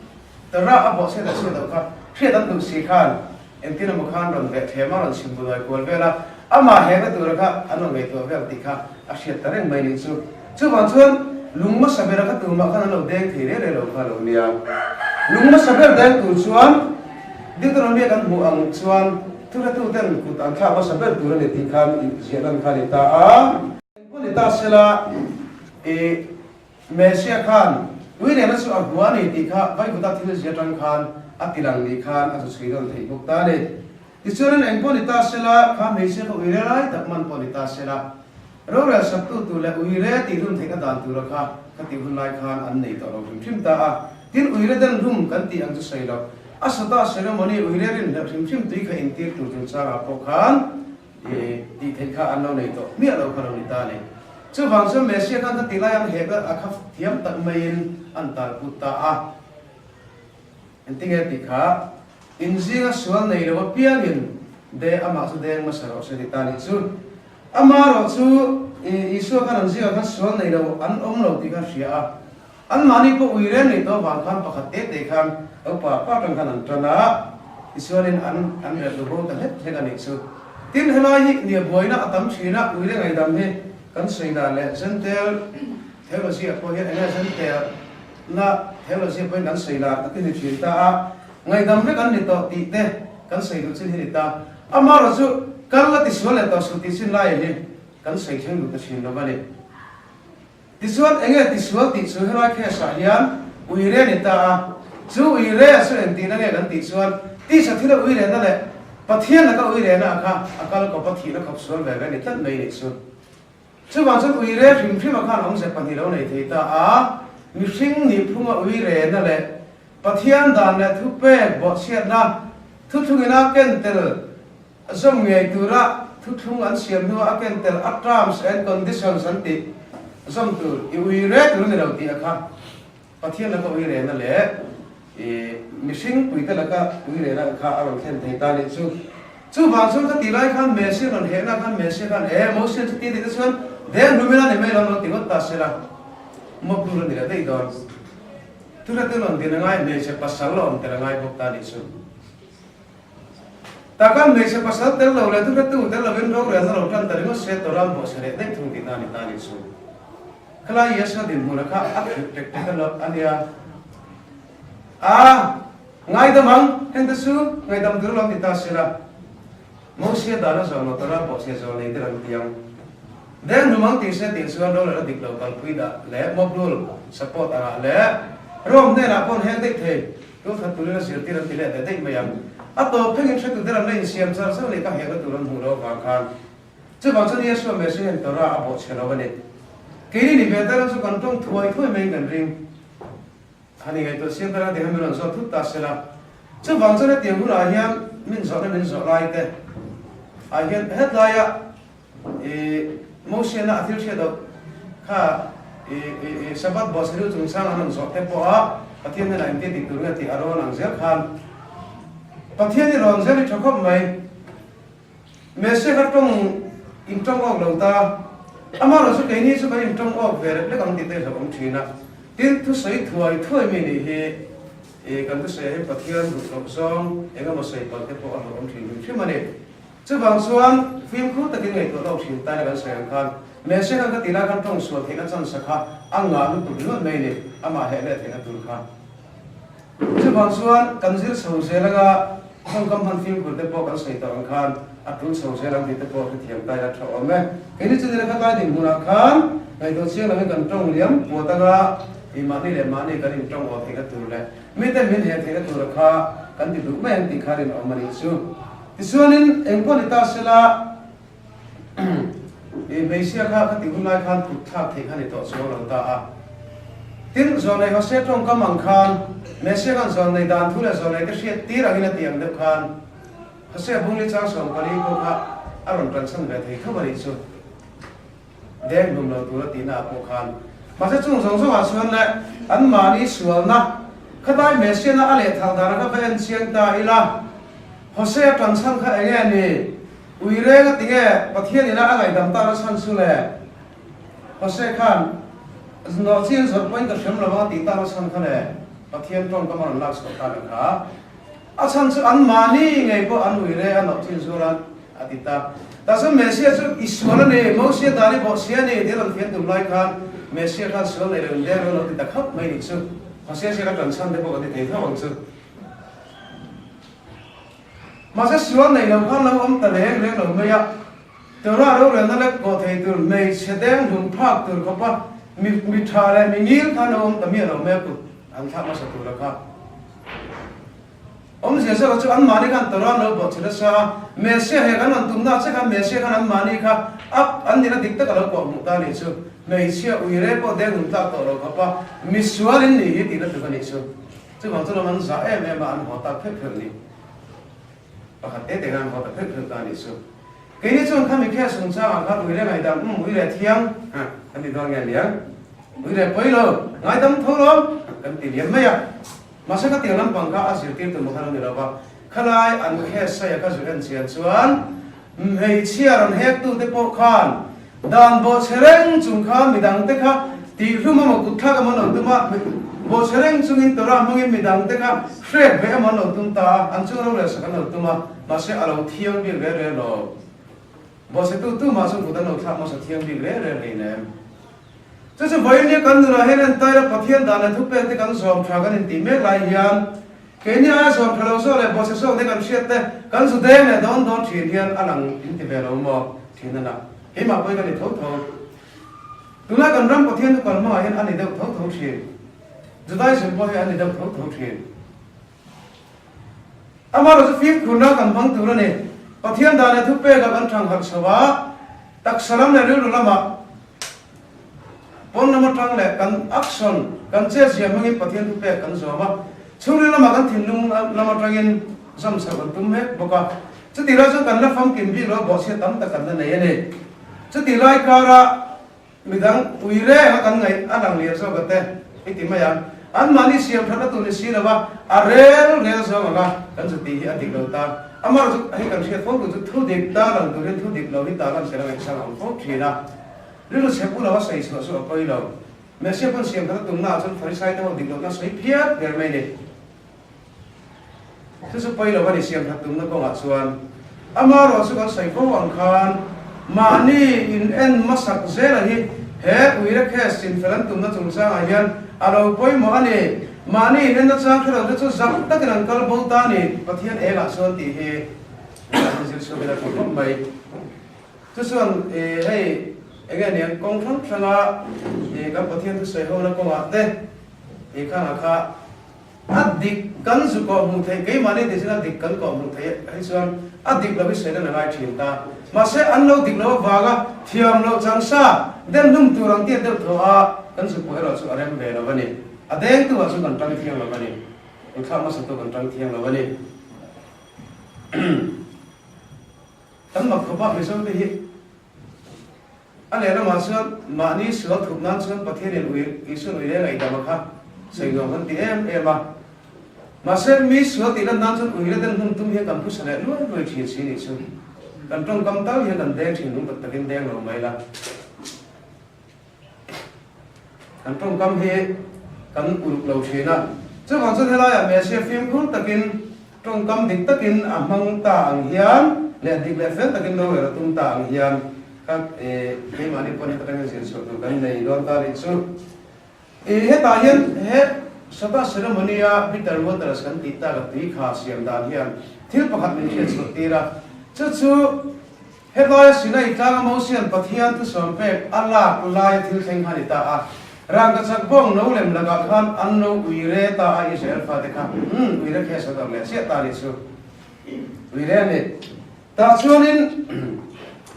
Torah a bawhchhiat a chhiat loh kha hriat an duh si khan, Engtin emaw khan rawn veh thlem a, rawn chhim bunawi kual vel a, amah hekna tura kha an rawn ngaihtuah vel tih kha a hriat ta reng mai nih chu. Chuvang chuan lung hmasa bera kha tumah khan an lo deng thei reng reng lo kha a lo nia. Lung hmasa ber deng tur chuan Deuteronomy kan hmuh ang chuan thuhretuten kut an thlak hmasa ber tur a ni tih khan ziah lan kha a ni ta a. Engpawh ni ta sela i. Messiah khan Uirena chu a hmu a ni tih kha Vaikuta thil zia atang khan a ti lang nih khan a chu chhui nawn theih bawk ta a ni. Tichuan an eng pawh ni ta sela, kha hmeichhia kha uire lai tak man pawh ni ta sela, rorel saktu tur leh uire tih hlum theihna dan tura kha kha tih hun lai khan an nei tawh lo hrim hrim ta a. Tin, uire den hlum kan tih ang chu sawi lo. A sawta ceremony uire rinhlelh hrim hrim tui kha intir tur chungchangah pawh khan. I tih theih kha an lo nei tawh miah lo kha lo ni ta a ni. Chuvang chuan Messia khan kha ti lai an hek a, a kha thiam tak maiin an talput ta a. Engtinge tih kha inzinga sual nei lo apiangin de amah chu deng hmasa rawh se ti ta a nih chu. Amaherawh chu Isua khan an zingah khan sual nei lo an awm lo tih kha a hria a. Anmahni pawh ui reng nei tawh avang khan pakhat te te khan lo pa pa tang khan an tan a, tichuanin an an relh lu bo ta hlek hlek a nih chu. Tin, helai hi nia buaina a tam thin a, ui reng ngaidam hi kan sawi dan leh Zentel theology ah pawh hian enge Zentel na theology ah pawhin kan sawi lar takin ni thin ta a, ngaidam vek an ni tawh tih te kan sawi duh chin hi ni ta. Amaherawhchu chu kal la tisual leh tawh suh tih chin laiah hi kan sawi thleng duh ta thin lo a ni. Tichuan enge tisual tih chu helai case ah hian uire a ni ta a, chu uire a chu engtihna nge kan tih chuan tisa thila uirena leh Pathian laka uirena a kha a kal kawp a thihna khawp sual ve ve a ni tlat mai nih chu. Chuvang chuan uire hrim hrim a khan awmze pahnih lo nei thei ta a, mihring nihphunga uirena leh Pathian dan leh thupek bawhchhiatna thuthlungin a ken tel Zawm ngei tura thuthlung an siam hnuah a ken tel a terms and conditions an tih zawm tur i ui re tur a ni lo tih a kha Pathian laka ui rena leh i mihring puite laka ui rena kha a rawn thlen thei ta nih chu. Chuvang chuan ka tih lai khan Messi rawn hehna khan Messi khan e Moses chu ti tih te chuan deng hlum ila ni mai lo lo ti ngawt ta sela mawp tur a ni leh daih dawn. Thurate rawn din a ngai hmeichhe pasal a awm tel a ngai bawk ta nih chu. Takan hmeichhe pasal tel lo leh thuhretu tel lovin rorelna lo tan ta ringawt se tawh ram bawhchhe leh daih thung tihna a ni ta a nih chu. Khalai Yesua dinhmuna kha a khirh tek tek a lo a nia. A ngaidam ang, hengte chu ngaihdam tur lo ti ta sela. Mosia dana zawh lo tawh ram bawhchhe zawh nei te lam ti ang. Deng hlum ang tih se tih chuan rorelna dik lo kalpui dah leh mob rule support angah leh Rome hnenah pawn heng daih thei. Tun khat turin a zirtir an ti leh ta daih mai ang. A tawp thlengin hretu te ram la insiam char char leh ka hehna tur an hmuh loh avang khan chuvang chuan Yeshua Messiah hian Torah a bawhchhe lo a ni. Keini ni ve ta ram chu kan tawng thuai thuai maiin kan ring. Han ingaihtuah siam ta rang tih kha min rawn zawt thut ta se la. Chuvang chuan hetiang hunah hian min zawhna min zawh lai te ah hian hetlaia I Mosiana a thil hriat loh kha i i Sabbath bawhchhe chungchang an rawn zawh te pawh a Pathian hnenah engtia dik tur nge tih a rawn ang zel khan Pathian i rawn zel i tha khawp mai. Messiah kha tawng in tawng awk lo ta. Amaherawhchu chu keini chu kan in tawng awk ve lek lek ang tih te hlauh awm thin a. Tin, thusawi thuai thuai mi nih hi i kan thusawiah hian Pathian duh loh zawng eng emaw sawi palh te pawh a hlauh awm thin hrim hrim a ni. Chuvang chuan fimkhur takin ngaihtuah lawk thin taina kan sawi ang khan Messia khan ka ti lai khan tawng sual theihna chance kha a ngah lutuk ringawt mai ni, amah heh leh theihna tur kha. Chuvang chuan kan zir chho zel anga tawngkam hman fimkhur te pawh kan sawi tawh ang khan a tul chho zel ang tih te pawh hrethiam taina tha awm e. Keini chu nila khatlai dinhmunah khan ngaihtuah chiang lovin kan tawng liam puat anga i mahni leh mahni kan intawng aw theihna tur leh mite min heh theihna tura kha kan ti duh mai ang tih kha rinawm a nih chu. Tichuanin eng pawh ni ta sela, i hmeichhia kha ka tih hun lai khan kut thlak theih kha ni tawh chuang lo ta a. Tin, Zawlnei Hosea tawngkam ang khan, Messia khan zawlnei dan thu leh zawlnei te hriat tir angin a tih ang deuh khan, Hosea bungli chang 14 pawh kha a rawn tanchhan ve thei tho a nih chu. Deng hlum lo tur a tihna ah pawh khan. Mahse chung zawng zawngah chuan le anmahni sualna khatlai Messiah-na a lehthal dan kha va en chiang ta ila, Hosea tan chhan kha eng nge ni? Ui reng a ti nge Pathian ina a ngaihdam tak na chhan chu le? Hosea khan nawh chian zawrh pawhin ka hrem lo ang a tih tak na chhan kha le Pathian tawngkam a rawn lak chhuah ta ang kha. A chhan chu anmahni ngei pawh an ui reng a nawh chian zuar a. A ti ta. Tah chuan Messiah chu i sual a ni, Mosia dan i bawhchhia a ni tih a rawn fian tum lai khan Messiah khan sual nei lo in deng reuh lo ti ta khauh mai nih chu. Hosea ziak a ṭan chhan te pawh kan ti thei tho ang chu. Mahse sual nei lo khan lo awm ta reng reng lo mai a, Torah rorelna lek pawh thei tur hmeichhe deng hlum phak tur khawpa mi mi ṭha leh mi ngil khan lo awm ta miah lo mai a kut an thlak hmasa tur a kha. Awmzia zawkah chu anmahni khan Torah an lo bawhchhe nasa a, Messiah he kan rawn tumna che khan Messiah khan anmahni kha a an nihna dik tak a lo kawh hmuh ta a nih chu. Hmeichhia uire pawh deng hlum tlak tawh lo khawp a, misual in nih hi tihna tluk a nih chu. Chuvang chuan an zah em em a, an haw tak pheuh pheuh ni. Pakhat te te khan an haw ta pheuh pheuh ta a nih chu. Keini chuan khami case chungchangah khan ui le ngaihdam, umm ui le thiang, ha, kan ti dawn nge niang? Ui le pawi lo, ngaidam tho lawm, kan ti liam mai a. Mahse ka tiang lampang kha a zirtir tum khan a ni lo va, khalai an case saia ka zu en chian chuan hmeichhia rawn hek tute pawh khan dan bawhchhe reng chung khan midangte kha tihhlum emaw kutthlak emaw an lo tum a, bawhchhe reng chungin Torah hmangin midangte kha hrek ve emaw an lo tum ta a, an chung ro leh sak an lo tum a, mahse a lo thiang bik rel rel lo. Bawhchhetu tumah chuan kut an lo thlak hmasa thiang bik rel rel hleinem. Chu chu vawiin kan nunah hian entaira Pathian dan leh thupek te kan zawm tha kan intih mek lai hian keini aia zawm tha lo zawk leh bawhchhe zawk te kan hriat te kan zu deng leh dawn dawn thin hian a lang inti ve lo maw thin a na. Keimah pawhin ka ni tho tho. Tunlai kan ram Pathian thu kal hmangah hian a ni deuh tho tho thin. Judaism pawh hi a ni deuh tho tho thin. Amaherawhchu chu fimkhurna kan hmang tur a ni. Pathian dan leh thupekah kan thangharh chho a, taksa lam leh rilru lamah pawn lam atang leh kan action, kan chetzia hmangin Pathian thupek kan zawm a, chhungril lamah kan thinlung lam atangin zawm chhoh kan tum mek bawk a. Chutih lai chuan kan la famkim bik lo a, bawhchhiat tam tak kan la nei a ni. Chutih lai karah Midang ui reng a kan ngaih a lang lian zawk a te i ti mai ang. Anmahni siam thatna tur ni si lo va, a rel rel zawng ang a, kan zu tih hi a dik lo ta. Amaherawh chu hei kan hriat fo tur chu thu dik ta lang turin thu dik lo hi ta lan tel a ngaihsang ang fo thin a. Rilru chhe pu lo a sawi chhuah chu a pawi lo. Messia pawn siam thatna tumna ah chuan Farisai te ho dik lohna sawi phiat ber mai ni. Chu chu pawi lo a ni siam that tumna kawngah chuan amaherawh chu kan sawi fo ang khan mahni in en hmasak zela hi he uire case chinfel an tumna chungchangah hian a lo pawimawh a ni. Mahni in enna chang hrelo te chu zak takin an kal bo ta a ni Pathian engah chuan tih hi kan zir chhuak in a tha khawp mai. Chu chuan hei enge niang kawng hrang hranga kan Pathian thusawi hona kawngah te tih khangah kha A dik kan zu kawh hmuh theih, keimahni ti chuan a dik kan kawh hmuh theih hi chuan a dik lo hi sawi lan a ngai thin ta. Mahse an lo dik loh avanga thiam loh chang sa den hlum tur ang tiat deuh thaw a kan zu pawh erawh chu a rem ve lo a ni. A dengtu ah chuan kan tang thiang lo a ni. Kuthlak hmasa tu kan tang thiang lo a ni. Kan mak khawp a Mizo te hi. A lehlamah chuan mahni sual thup nan chuan Pathianin ui Isuan ui leh ngaihdam a kha sawi nuam kan ti em em a. Mahse mi sual tih lan nan chuan ui la den hmun tum hian kan phusa leh luai luai thin si nih chu. Kan tawngkam tal hian kan deng thin lung tak takin deng lo mai la. Kan tawngkam hi kan uluk lo thin a. Chuvang chuan helaiah Messia fimkhur takin tawngkam dik takin a hmang ta ang hian leh dik leh fel takin rorel a tum ta ang hian kha keimahni pawn heta tangin zir chhuah tur kan nei dawn ta nih chu. Hetah hian he Sata ceremony-a bitter waters kan tih tak a tui kha siam dan hian thil pakhat min hriat chhuah tir a, chu chu Helaia Sinai tlanga Mosia'n Pathian thusawm pek a lak laia thil thleng kha a ni ta a. Rangkachak bawng no lem lakah khan an lo uire ta a Israel fate kha. Umm, uire khi a sawi dawr leh chiah ta a nih chu. Uire a ni. Tah chuanin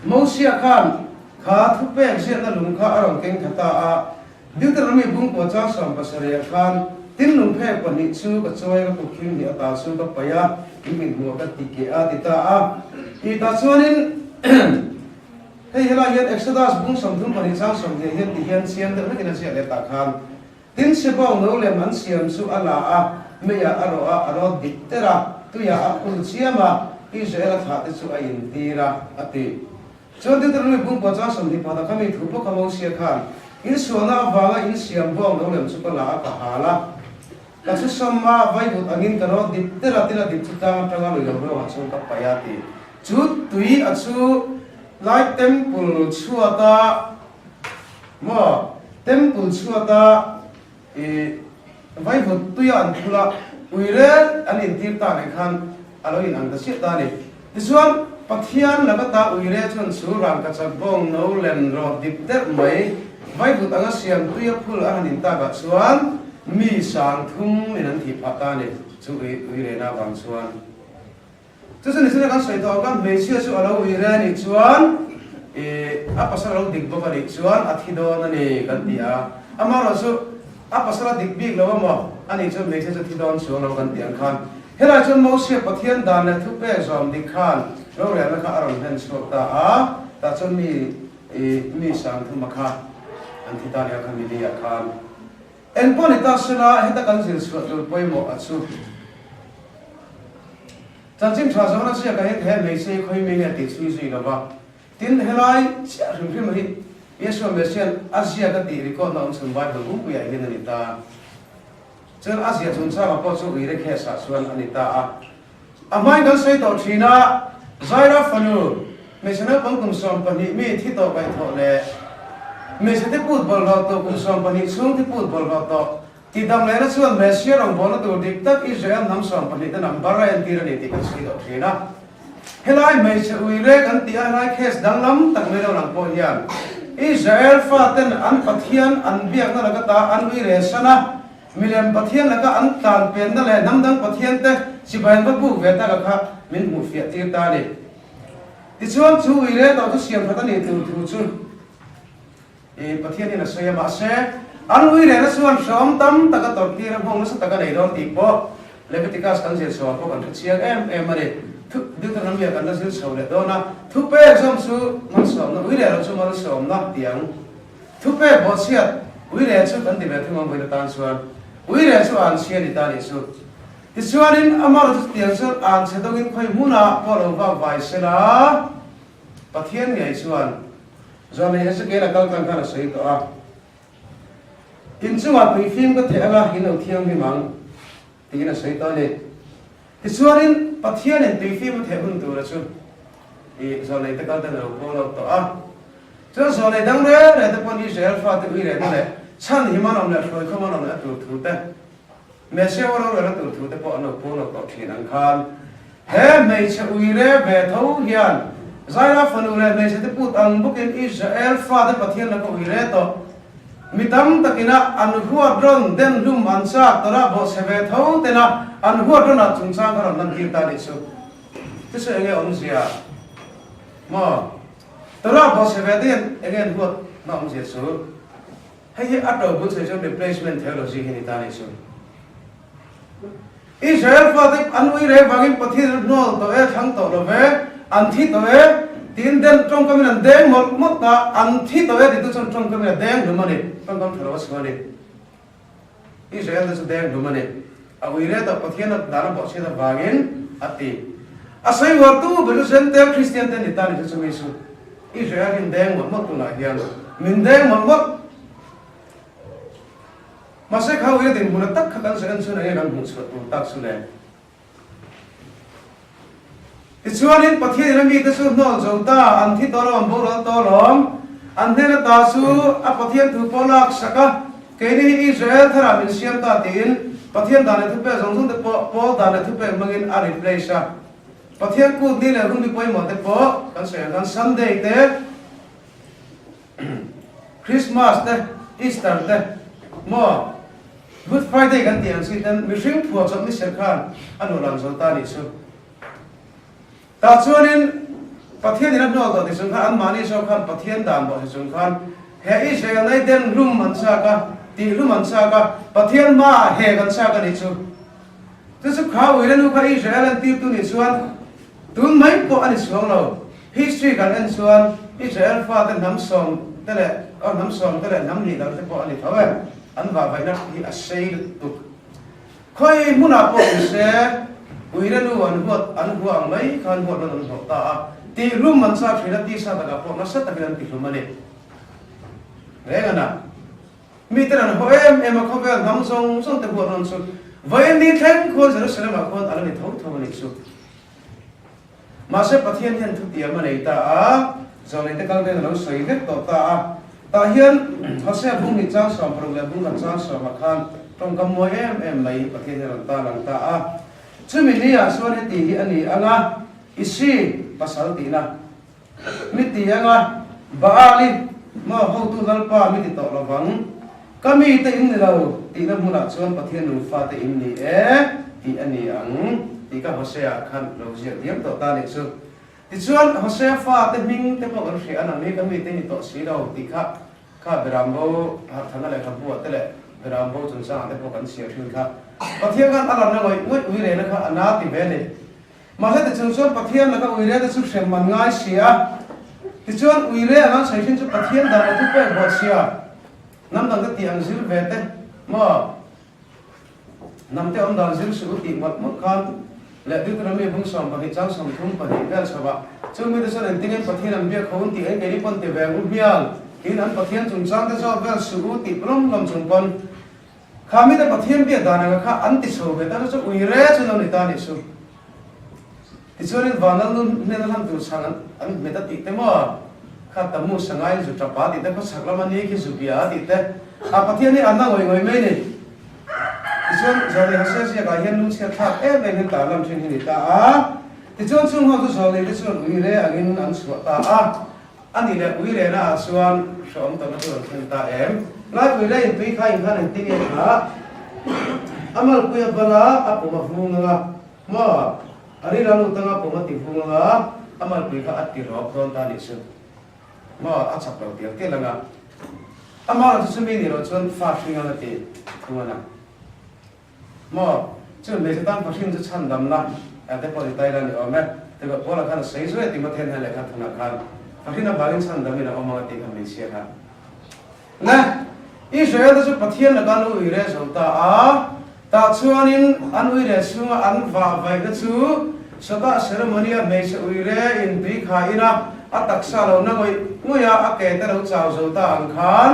Mosia khan kha thupek ziahna lung kha a rawn keng thla ta a. Deuteronomy bungkua chang 70 ah khan, Tin lungphek pahnih chu ka chawi a, ka kut khing hnih ata chu ka paih a, in mit hmuh ka ti keh a, ti ta a. Tih tah chuanin hei helai hian Exodus bung 32 chang 20 hian ti hian chiang deuh hlekin a ziak leh tah khan, Tin Sebawng no lem an siam chu a la a, meiah a rawh a, a rawt dik ter a, tuiah a phul chiam a, Israel a thlah te chu a intir a, a ti. Chuan Deuteronomy bungkua chang 20 a khami thu bawk a Mosia khan, In sualna avanga in siam buang lo lem chu ka la a ka hal a, ka chu sam a vaivut angin ka rawt dip der a, tin a dip chu tlang atanga lui lo ruangah chuan ka paih a ti. Chu tui a chu lai temple chhuata maw temple chhuata i vaivut tuia an phul a, ui rel an intir ta leh khan a lo inang ta chiah ta a ni. Tichuan, Pathian laka ta ui rel chuan chu rangkachak bawng no lem rawt dip derh mai, vaivut anga siam tuia phul a han intakah chuan mi 3000 in an thih phah ta a ni, chu ui ui rehna avang chuan. Chu chu nichina kan sawi tawh ang kha, hmeichhia chu a lo ui re anih chuan ih a pasal a lo dik bawk anih chuan a thi dawn a ni kan ti a. Amaherawh chu a pasal a dik bik lo amaw anih chuan hmeichhia chu a thi dawn chuang lo kan ti ang khan. Helai chuan Mosia Pathian dan leh thupek zawm dik khan. Rorelna kha a rawn hlen chhuak ta a, tah chuan mi i mi Sangthuma kha an thi ta nia kha mili ah khan. Eng pawh ni ta sela heta kan zir chhuah tur pawimawh a chu. Chanchin tha zawhna ziakah hian he hmeichhe hi khawi mi nge tih chhui zui lo va, tin helai chiah hrim hrim hi Yeshua Messiah a ziak a tih record na awm chhun Bible pumpuiah hian a ni ta. Chuan a ziah chungchangah pawh chu uire case ah chuan a ni ta a. A hmain kan sawi tawh thin a, Zaira fanu, hmeichhe naupang kum 12 mi thi tawh kaihthawh leh hmeichhe te put bawlhhlawh tawh kum 12 chhung thi put bawlhhlawh tawh tihdam lehna chuan Messiah rawngbawlna tur dik tak Israel hnam 12 te number a entir a ni tih kan sawi tawh thin a. Helai hmeichhe uire kan tih a helai case danglam tak mai lo lang pawh hian Israel faten an Pathian an biakna laka ta an uire san a, Milem Pathian laka an tlan penna leh hnam dang Pathian te chibai an va buk ve taka kha min hmuh fiah tir ta a ni. Tichuan chu uire tawh chu siam that a nih tur thu chu i Pathian in a sawi a, mahse an uirehna chuan hrehawm tam tak a tawrh tir a, nghawng nasa tak a nei dawn tih pawh Leviticus kan zir chho ah pawh kan hre chiang em em a ni. Thu Deuteronomia kan la zir chho leh dawn a, thupek zawm chu malsawmna, uireh lo chu malsawmna tih ang. Thupek bawhchhiat uire chu kan ti ve thung ang vawiin atan chuan uire chu an chhia ni ta nih chu. Tichuanin amah chu chutiang chuan an chhe dawngin khawi hmunah pawh lo vak vai se la, Pathian ngei chuan Zawlnei Ezekiel a kal tlang khan a sawi tawh a, In chungah tuifim ka theh anga in lo thianghlim ang, tiin a sawi tawh a ni. Tichuanin Pathianin tuifim a theh hun tura chu i zawlnei te kal ten a lo puang lo tawh a. Chuan zawlnei dang reng reng te pawn Israel fate ui rehna leh chhan him an awm leh hruai khawm an awm leh a tur thu te, Messiah ro rel a tur thu te pawh an lo puang lo tawh thin ang khan he hmeichhe ui re ve tho hian Zaira fanu leh hmeichhe te put ang bawkin Israel fate Pathian laka ui re tawh Mi tam takina an huat rawn den hlum an chak tawrah bawhchhe ve tho tena an huat rawnah chungchang kha rawn lantir ta nih chu. Chu chu enge awmzia maw? Tawrah bawhchhe ve te hian enge an huat na awmzia chu? Hei hi a to bul chei chuan replacement theology hi ni ta nih chu. Israel fate an ui reng vangin Pathian an hnawl tawh e, thlang tawh lo ve, an thi tawh e, tiin den tawngkamin an deng mawlh mawlh ta, an thi tawh e titu chuan tawngkamin a deng hlum a ni, tawngkam tha lo a chhuah a ni. Israel te chu deng hlum a ni. A ui reh tawh Pathian a dan a bawhchhiat avangin a ti. A sawi uartu ber chu Gentile Christian te ni ta ni chu chumi chu Israel hi in deng mawlh mawlh tunah hian min deng mawlh mawlh. Mahse kha uia dinhmun a tak kha kan sawi en chuan enge kan hmuh chhuah tur tak chu le? Tichuanin Pathian in a mite chu hnawl zo ta, an thi tawh lo, an boral tawh alawm. An hnen ata chu a Pathian thu pawh lak sak a, keini hi Israel tharah min siam ta tiin Pathian dan leh thupek zawng zawng te pawh Paul dan leh thupek hmangin a replace a. Pathian kut ni leh hun bi pawimawh te pawh kan sawi ang khan Sunday te, Christmas te, Easter te, maw Good Friday kan tih ang chi ten mihring phuah chawp ni ser khan a nuah lang zo ta nih chu. Tah chuanin Pathian in a hnual tawh ti chung khan anmahni zawk khan Pathian dan bawh si chung khan he Israel nei den hlum an chak a, tih hlum an chak a, Pathian hmaah hek an chak a nih chu. Chu chu kha uire nu kha Israel an tirtu nih chuan tun mai pawh a ni chuang lo. History kan en chuan Israel fate hnam sawm te leh aw hnam sawm te leh hnam hnih dang te pawh a ni tho e, an vahvaihna hi a sei lutuk. Khawi hmunah pawh ni se uire nu an huat an hua ang mai khan huat rawn an hlawh ta a, tihhlum an chak thin a, tisa takah pawh nasa takin an tihlum a ni. Reng ana. Miten an haw em em a, khawvel hnam zawng zawng te huat rawn chu vawiin ni thleng khuan Jerusalem ah khuan a la ni tho tho a nih chu. Mahse Pathian hian thutiam a nei ta a, Zawlneite kal vel a lo sawi vek tawh ta a. Tah hian Hosea bung hnih chang 60 leh bung khat chang sawmah khan tawngkam mawi em em mai hi Pathian hian a rawn tarlang ta a. Chumi ni ah chuan heti hi a ni ang a, Isi pasal tihna mi ti ang a, Baali maw hotu Lalpa mi ti tawh lovang, ka mite in ni lo tihna hmunah chuan Pathian nungfate in ni e tih a ni ang tih ka Hosea khan lo ziak diam tawh ta nih chu. Tichuan Hosea fate hming te pawh kan hria a, nangni ka mite ni tawh si lo tih kha kha Berambo harhthana lehkhabu ah te leh Berambo chungchangah te pawh kan chhiar thin kha. Pathian khan a lanna ngawih ngawih ui rehna kha a na ti ve a ni. Mahse tichung chuan Pathian laka uire te chu hrem an ngai si a. Tichuan uire anga sawi thin chu Pathian dan a thupek bawh sia. Hnam dang te tih ang zir ve te maw? Hnam te awm dan zir suh u tih mawlh mawlh khan leh Deuteronomy bung 12 chang 32 vel chho ah chung mite chuan engtin Pathian an biak ho un tih eng keini pawn ti ve ang u hmial tiin an Pathian chungchang te zawt vel suh u tih lawm lawm chung pawn kha mite Pathian biak dan anga kha an ti chho ve ta chu chu ui re chu lo ni ta nih chu. Tichuanin Vanlal nu hnena hlan tur chhang an hmet a tih te maw? Kha Tamu Sangaiin zu tap a tih te, khawchhak lama ni khi zu bia a tih te, a Pathian hi an la ngawih ngawih mai ni. Tichuan Zawlnei Hosea ziakah hian lungchhiat thlak em em hian tar lam thin hi ni ta a. Tichuan chung ho chu Zawlnei te chuan ui re angin an chhuah ta a. A nih leh ui rehna ah chuan hrehawm tawhna chu rawn thlen ta em? Laipui leh intui kha inkhan engtin nge kha? A malpui a bal a, a pum a vung ang a. Maw? A rilru a lut anga pum a ti vung anga, a malpui kha a ti rawk dawn ta nih chu. Maw? A chak lo tial tial anga. Amah chu chumi nih loh chuan fa hring anga ti thung ana. Maw? Chu hmeichhe tan fa hring chu chhan damna a te pawh ni ta ila ni awm e. Tibuah Paula khan a sawi zuai a Timothea hnen lehkha thunah khan fa hrin avangin chhan damin a awm anga tih kha hmeichhia kha. Ne, Israel te chu Pathian laka an uire zo ta a, tah chuanin an uire chhunga an vah vaihna chu sawtah ceremony-a hmeichhe uire in tui kha ina a taksa lo na ngawih ngawih a, a ke te lo chau zo ta ang khan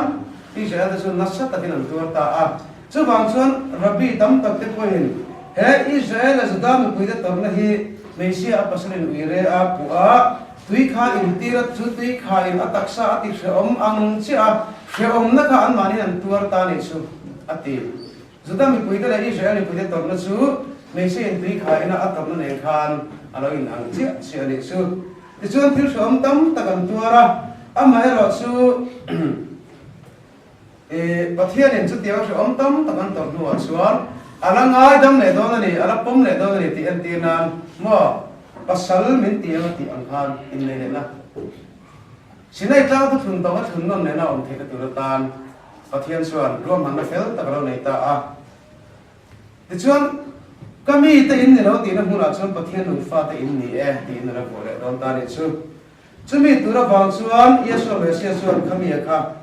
Israel te chu nasa takin an tuar ta a. Chuvang chuan Rabbi tam tak te pawhin he Israel leh Juda mipuite tawrhna hi hmeichhia a pasalin uire a puh a, Tui kha intir a, chu tui kha in a taksa a ti hrehawm ang chiah a, hrehawmna kha anmahniin an tuar ta nih chu, a ti. Juda mipuite leh Israel mipuite tawrhna chu hmeichhe in tui kha ina a tawrhna nen khan a lo in ang chiah chiah a nih chu. Tichuan thil hrehawm tam tak an tuar a, amaherawh chu I Pathianin chutiang hrehawm tam tak an tawrh hnuah chuan a la ngaidam leh dawn a ni, a la pawm leh dawn a ni tih entir nan maw pasal min ti ang a tih ang khan innei lehna Sinai tlang thuthlun tawng a thlun nawn lehna awm theihna tur atan Pathian chuan ruahmanna fel tak a lo nei ta a. Tichuan, Ka mite in ni lo tihna hmunah chuan Pathian nung fate in ni e tiin a la vuah leh dawn ta a nih chu. Chumi tur avang chuan Yeshua Messiah chuan khamia kha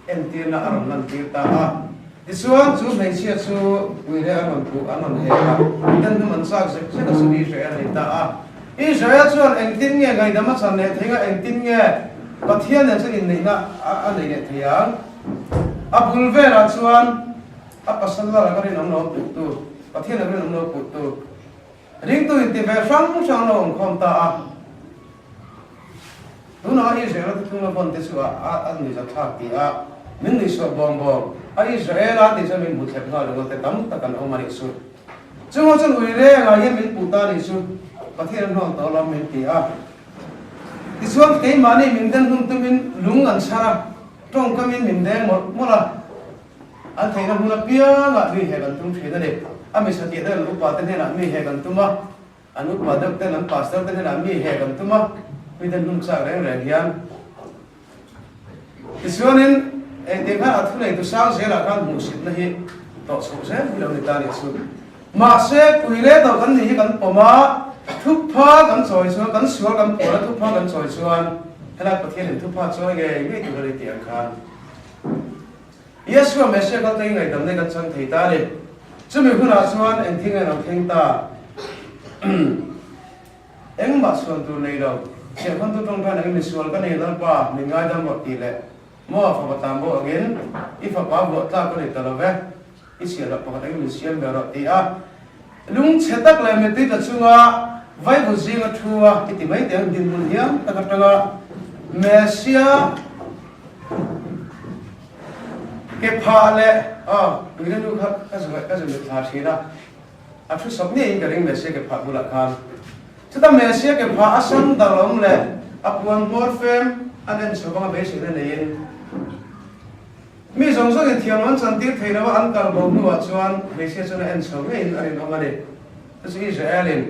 entirna a rawn lantir ta a. Tichuan, chu hmeichhia chu uire an rawn puh, an rawn hek a, ten hnum an chak zek zek a chu Israel a ni ta a. Israel chuan engtin nge ngaihdam a chan leh theih a, engtin nge Pathian nen chuan inneihna a nei leh thei ang? A bul velah chuan a pasal lal anga rinawm lo a puhtu, Pathian anga rinawm lo a puhtu, Ringtu inti ve hrang hrang lo awm khawm ta a. Tunah Israel-a thuthlung a vawn te chu a nuihzat thlak ti a, min nuihsuah bawng bawng a, Israel-a tih chuan min hmu thlep nghal ringawt te tam tak an awm a nih chu. Chungah chuan ui rengah hian min puh ta a nih chu, Pathian an hnawl tawh lawm min ti a. Tichuan keimahni min den hlum tumin lung an chhar a, tawngkamin min deng mawlh mawlh a. An theihna hmun apiangah mi hek an tum thin a ni. A mi satih ten an upa te hnenah mi hek an tum a, an upa deuh ten an pastor te hnenah mi hek an tum a, mi ten hnung chak reng reng hian. Tichuanin engtiang khan a thuneitu sang zelah khan hmuhsitna hi tawh chhoh zel hi lo ni ta nih chu. Mahse, pui leh tawh kan nih hi kan pawm a, thupha kan chawi chuan, kan sual kan puan a thupha kan chawi chuan helai Pathianin thupha chawi ngei ngei tur a ni tih ang khan Yeshua Messiah kal te ngaihdam nei kan chang thei ta a ni. Chumi hunah chuan eng thil nge lo thleng ta? Engmah chhuan tur nei lo, chhiahkhawntu tawngtai nangin misual ka nei Lalpa, min ngaidam rawh tih leh maw fapa tlan bo angin i fapa vuah tlak ka ni ta lo ve, i chhiah loh pakhat angin min siam ve rawh ti a lungchhe tak leh mittui tla chunga vaivut zinga thu a i ti mai teh ang dinhmun hiam tak atanga Messiah Ke phah leh aw tuina nu kha ka zu ka zu mit thla thin a, a thu sawp ngeiin ka ring Messia ke phah bulah khan. Chuta Messia ke phah a sam dal awm leh a puan hmawr fem an en chho vanga beiseina neiin mi zawng zawngin thiam an chantir thei lo a, an kal bo hnuah chuan hmeichhia chuan a en chho ngeiin a rinawm a ni. Chu chu Israel-in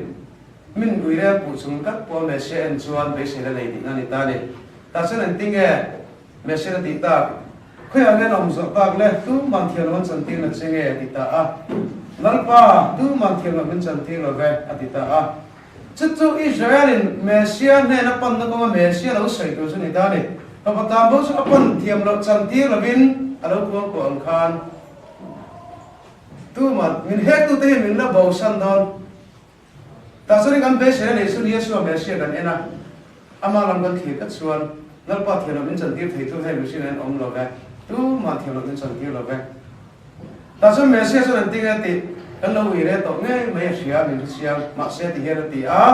min uire puh chung tlat pawh Messia en chuan beiseina nei tihna a ni ta a ni. Tah chuan engtinge Messiah a tih tak, Khawiah nge awm zawh tak le, tuman thiam lo an chantir na che nge? a ti ta a. Lalpa, tuman thiam lo min chantir lo ve, a ti ta a. Chu chu Israel-in Messia hnena panna kawnga Messia lo sawi tur chu ni ta a ni. Fapa tan bo chu a pan thiam loh chan tir lovin a lo kuang kuah ang khan tumah min hektute hi min la bosan dawn. Tah chuan kan beisei a nih chu Yeshua Messia kan en a, ama lam kan thlir tlat chuan Lalpa thiam loh min chantir thei chu hei mihring ah hian awm lo ve, tumah thiam loh min chantir lo ve. Tah chuan Messia chuan an ti nge tih kan lo ui reh tawh ngei mai a hria min hre chiang, mahse ti hian a ti a,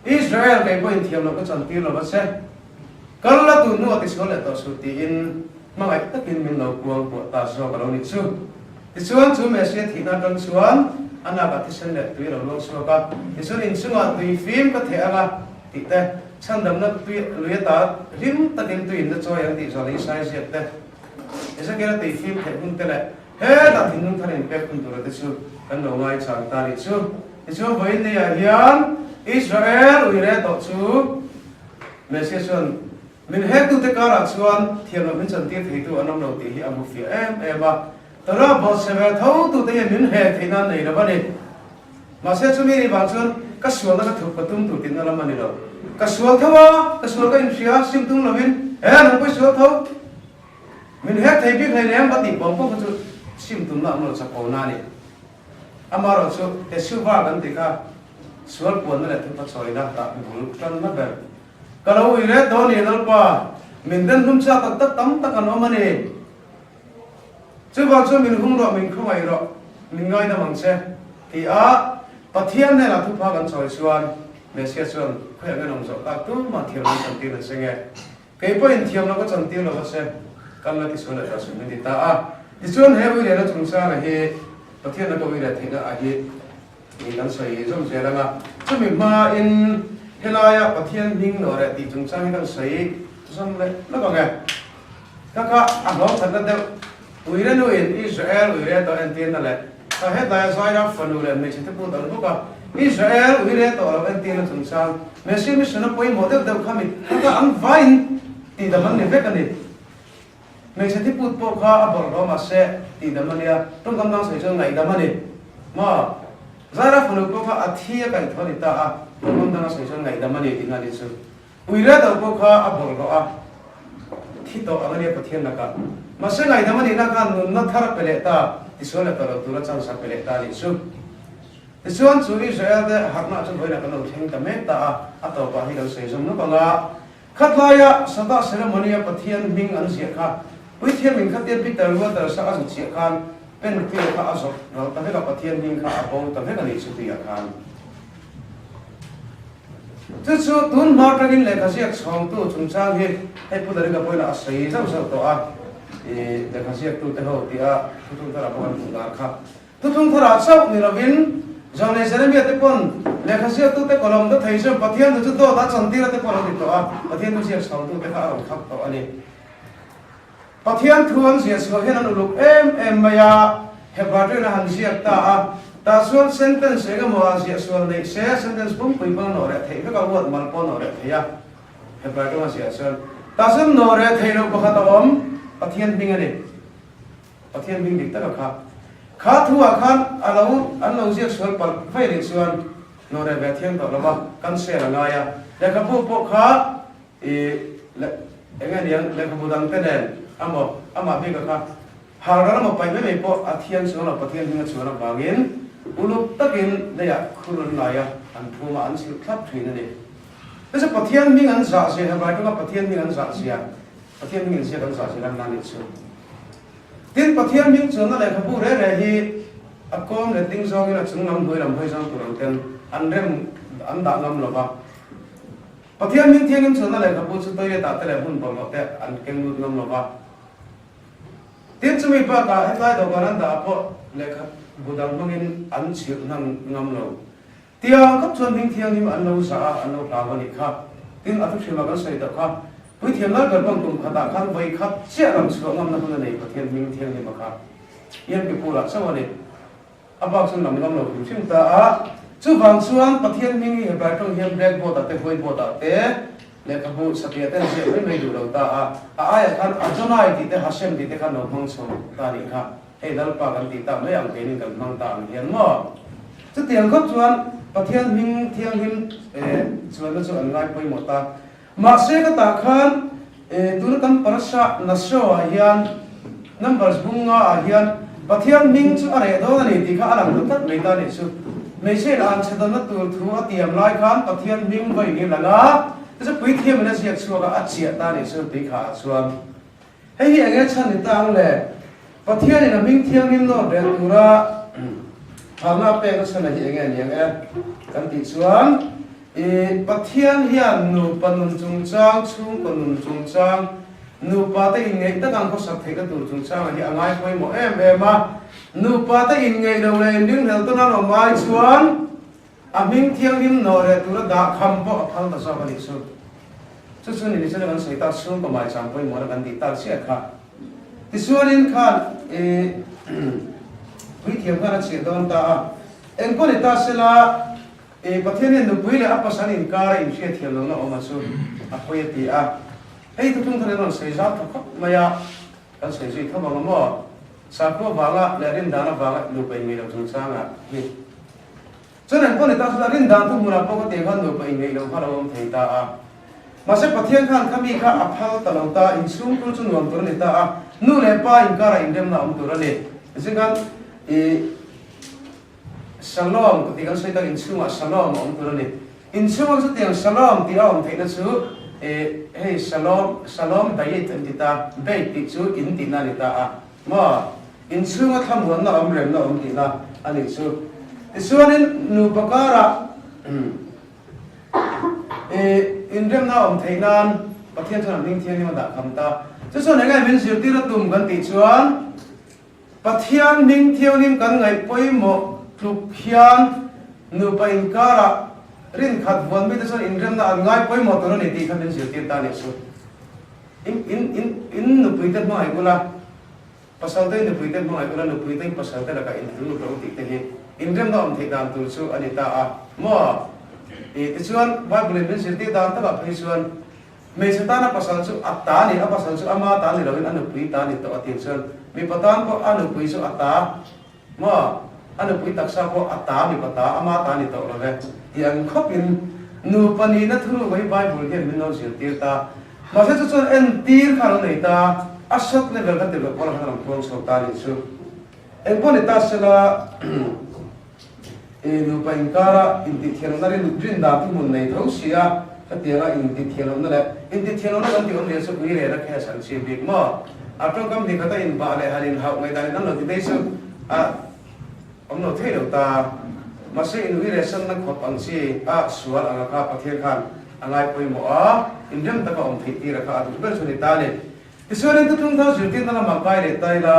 Israel kei pawhin thiam loh ka chantir lo va che, kal la tun hnuah tisual leh tawh suh tiin hmangaih takin min lo kuang kuah ta zawk a lo nih chu. Tichuan, chu Messia thihna atang chuan a nakah thisen leh tui a lo luang chhuak a. Tichuan, inchungah tui fim ka theh ang a, tih te, chhandamna tui lui ata hlim takin tui in la chawi ang tih zawh leh Isai ziak te, Ezekiel-a tui fim theh hun te leh hetah thinlung thar inpek hun tura te chu kan lo ngaichang ta nih chu. Tichuan, vawiin neiah hian Israel uire tawh chu Messia chuan Min hektute karah chuan thiamloh min chantir theitu an awm lo tih hi a hmu fiah em em a. Torah bawhchhe ve thotute hian min hek theih nan nei lo a ni. Mahse chumi nih vang chuan ka sualna ka thup ka tum tur tihna lam a ni lo. Ka sual tho a, ka sual ka inhria, sim tum lovin, He nangpui sual tho, min hek thei bik hleinem va tih pawng pawng kha chu sim tumna awm lo chakawna a ni. Amaherawhchu Teshuvah kan tih kha sual puanna leh thupa chawina rah bul tanna ber. Ka lo ui ret dawn i Lalpa, min den hlum chak tak tak tam tak an awm a ni. Chuvang chuan min hung rawh, min khawngaih rawh, min ngaidam ang che, ti a Pathian hnenah thupha kan chawi chuan Messiah chuan khawiah nge nawm zawh tak tumah thiam lo chantir an seng e. Kei pawhin thiam lo ka chantir lo va se, kan la tisual leh ta suh min ti ta a. Tichuan he uirehna chungchanga hi Pathian laka uireh theihna ah hi Ni kan sawi zawm zel ang a, chumi hmain helaia Pathian hming nawh reh tih chungchang hi kan sawi zawm leh lawk ang e. Ka kha a hlawm thatna deuh Uire nuin Israel uire tawh entirna leh kha hetlaia Zaira fanu leh hmeichhe te put an bawk a, Israel uire tawh lo entirna chungchang Messia mission a pawimawh deuh deuh kha mi ka kha an vaiin tihdam an ni vek a ni. Hmeichhe thiput pawh kha a bawlhhlawh mahse tihdam a nia, tawngkam dang sawi chuan ngaihdam a ni. Maw? Zaira fanu pawh kha a thi a kaihthawh a ni ta a, tawngkam dang a sawi chuan ngaihdam a ni tihna a ni chu. Uirado pawh kha a bawlhhlawh a thi tawh ang a nia Pathian lakah. Mahse ngaihdam a nihna khan nunna thar a pe leh ta, tisual leh tawh lo tura chance a pe leh ta a nih chu. Tichuan chu Israel te harhna chu vawiinah kan lo thleng ta mek ta a, a tawpah hi kan sawi zawm nawk ang a. Khatlaia Sabbath ceremony-a Pathian hming an ziah kha Puithiamin khatia Peter Waters-a a zut chiah khan pen tir kha a zawt ral ta vek a, Pathian hming kha a bo ta vek a nih chu tuiah khan. Chu chu tun hma atangin lehkha ziak chhawngtu chungchang hi hei Pu Darika pawhin a sawi zauh zauh tawh a, i lehkha ziaktute ho tia thuthung tharah pawh kan hmuh dan kha. Thuthung tharah chauh ni lovin Zawnei Jeremia te pawn lehkha ziaktute kawlawm ta thei chuan Pathian thu chu dawt a chantir a te pawh a lo ti tawh a, Pathian thu ziak chhawngtute kha a rawn khak tawh a ni. Pathian thu an ziah chhuah hian an uluk em em mai a, Hebrew a han ziak ta a, tah chuan sentence eng emaw ah ziah sual neih se, sentence pumpui pawn a nawh reh theih vek a, word mal pawh a nawh reh thei a, Hebrew a ziah chuan tah chuan nawh reh theih loh pakhat a awm, Pathian hming a ni. Pathian hming dik taka kha kha thu ah khan a lo an lo ziak sual palh vei leh chuan nawreh ve a thiang tawh lo va, kan share a ngai a, lehkhabu pawh kha i leh eng nge niang lehkhabu dang te nen amaw amah bik a kha hal ral amaw paih mai mai pawh a thiang chuang lo Pathian hming a chuan avangin uluk takin leiah khur an lai a, an phum a an chhilh thlap thin a ni. Hei chu Pathian hming an zah zia Hebrai tawnga Pathian hming an zah zia Pathian hming inziak an zah zir an la nih chu. Tin, Pathian hming chuanna lehkhabu reh reh hi a kawm let ding zawngin a chung lam hnuai lam hawi zawng tur ang ten an rem an dah ngam lo va. Pathian hming thiangin chuanna lehkhabu chu toilet ah te leh hmun bawlhhlawh te an keng lut ngam lo va. Tin, chumi bakah hetlai dawhkan an dah ah pawh lehkhabu dang hmangin an chhilh hnan ngam lo. Tiang khawp chuan hming thianghlim an lo zah a, an lo hlau a nih kha. Tin, a thuhrimah kan sawi tawh kha, Puithiam Lalber pawn kum khatah khan vawi khat chiah lam chhuah ngamna hun a nei Pathian hming thianghlim a kha. Ian Pipula chauh a ni. A bak chuan lam ngam lo hrim hrim ta a. Chuvang chuan Pathian hming hi Hebrai tawng hian blackboard ah te, whiteboard ah te, lehkhabu satliah te an ziak mai mai duh lo ta a. A aiah khan Adonai tih te, Hashem tih te khan lo hmang chho ta a nih kha. Hei Lalpa kan tih tak mai ang keinin kan hmang ta ang hian maw? Chutiang khawp chuan Pathian hming thianghlim chuanna chu an ngai pawimawh ta. Mahse ka tah khan tuna kan parasha Nasho ah hian Numbers bung nga ah hian Pathian hming chu a reh dawn a ni tih kha a lang ta tlat mai ta nih chu. Hmeichhe in an chhe dawnna tur thu a tiam lai khan Pathian hming vawi in lang a, chu puithiam in a ziak chhuak a, a chiah ta nih chu tui kha ah chuan. Hei hi enge chhan ni ta ang le? Pathianin a hming thianghlim nawr reh tura phalna a pek nachhan a hi enge ni ang e? Kan tih chuan, i Pathian hian nupa nun chungchang, chhungkaw nun chungchang, nupa te inngeih tak ang khawsak theihna tur chungchangah hi a ngai pawimawh em em a. Nupa te inngeih lo leh inringhlel tawn an awm ai chuan a hming thianghlim nawh reh tura dah kham pawh a phal ta zawk a nih chu. Chu chu ni nichina kan sawi tak chhungkaw maicham pawimawhna kan tih tak chiah kha. Tichuanin khan i puithiam khan a chhiah dawn ta a, engpawh ni ta sela i Pathian hian nupui leh a pasal inkar a inhriatthiam lohna awm a chu a pawi a ti a. Hei thuthlung thar in rawn sawi zau tha khawp mai a, kan sawi zui tho vang a maw? Sakhua vanga leh rindan avanga nupa inngei lo chungchangah hi. Chuan engpawh ni ta sela rin dan thu hmunah pawh ka tih khan nupa inneih lo kha lo awm thei ta a. Mahse Pathian khan kha mi kha a phal ta lo ta, inchhung tur chu nuam tur a ni ta a, nu leh pa inkarah inremna awm tur a ni. Tichuan khan i Shalom ka tih kan sawi tak inchhungah Shalom a awm tur a ni. Inchhungah chutiang Shalom tih a awm theihna chu i hei Shalom, Shalom Bayit an ti ta, Beit tih chu in tihna a ni ta a maw? Inchhunga thlamuanna awm remna awm tihna a nih chu. Tichuanin nupa karah inremna a awm theih nan Pathian chuan a hming thianghlim a dah kham ta. Chu chuan eng nge min zirtir a tum kan tih chuan Pathian hming thianghlim kan ngaih pawimawh tluk hian nupa inkarah rinkhat vuan mite chuan inremna an ngai pawimawh tur a ni tih kha min zirtir ta a nih chu. In in in in nupuite hmangaih ula. Pasal te nupui te hmangaih ula nupui te pasal te lakah inthil lut lo tih te hi inremna awm theih dan tur chu a ni ta a maw? I tichuan Bible in min zirtir dan takah phei chuan hmeichhe tana pasal chu a ta ni a pasal chu ama ta ni loin a nupui ta ni tawh a tih chuan mipa tan pawh a nupui chu a ta maw? A nupui taksa pawh a ta mipa ta ama ta ni tawh lo ve tih ang khawpin nupa nihna thuruk hi Bible hian min lo zirtir ta. Mahse chu chuan entir kha a lo nei ta, a shot level kha tirhloh pawh khan a rawn puang chho ta a nih chu. Engpawh ni ta sela i nupa inkara intihthianlohna rin rin dan thu hmun nei tho si a, khatianga intihthianlohna leh intihthianlohna kan tih awm zia chu ui rehna case an chim bik maw? A tawngkam hnih khata inbah leh han inhauh ngaihdan in an lo ti daih chu a awm lo thei lo ta. Mahse in ui rehsanna khawp ang chi a sual anga kha Pathian khan a ngai pawimawh a, inrem taka awm theih tir a kha a duh ber chu a ni ta a ni. Tichuanin thuthlung thar zirtirna lamah kai leh ta ila,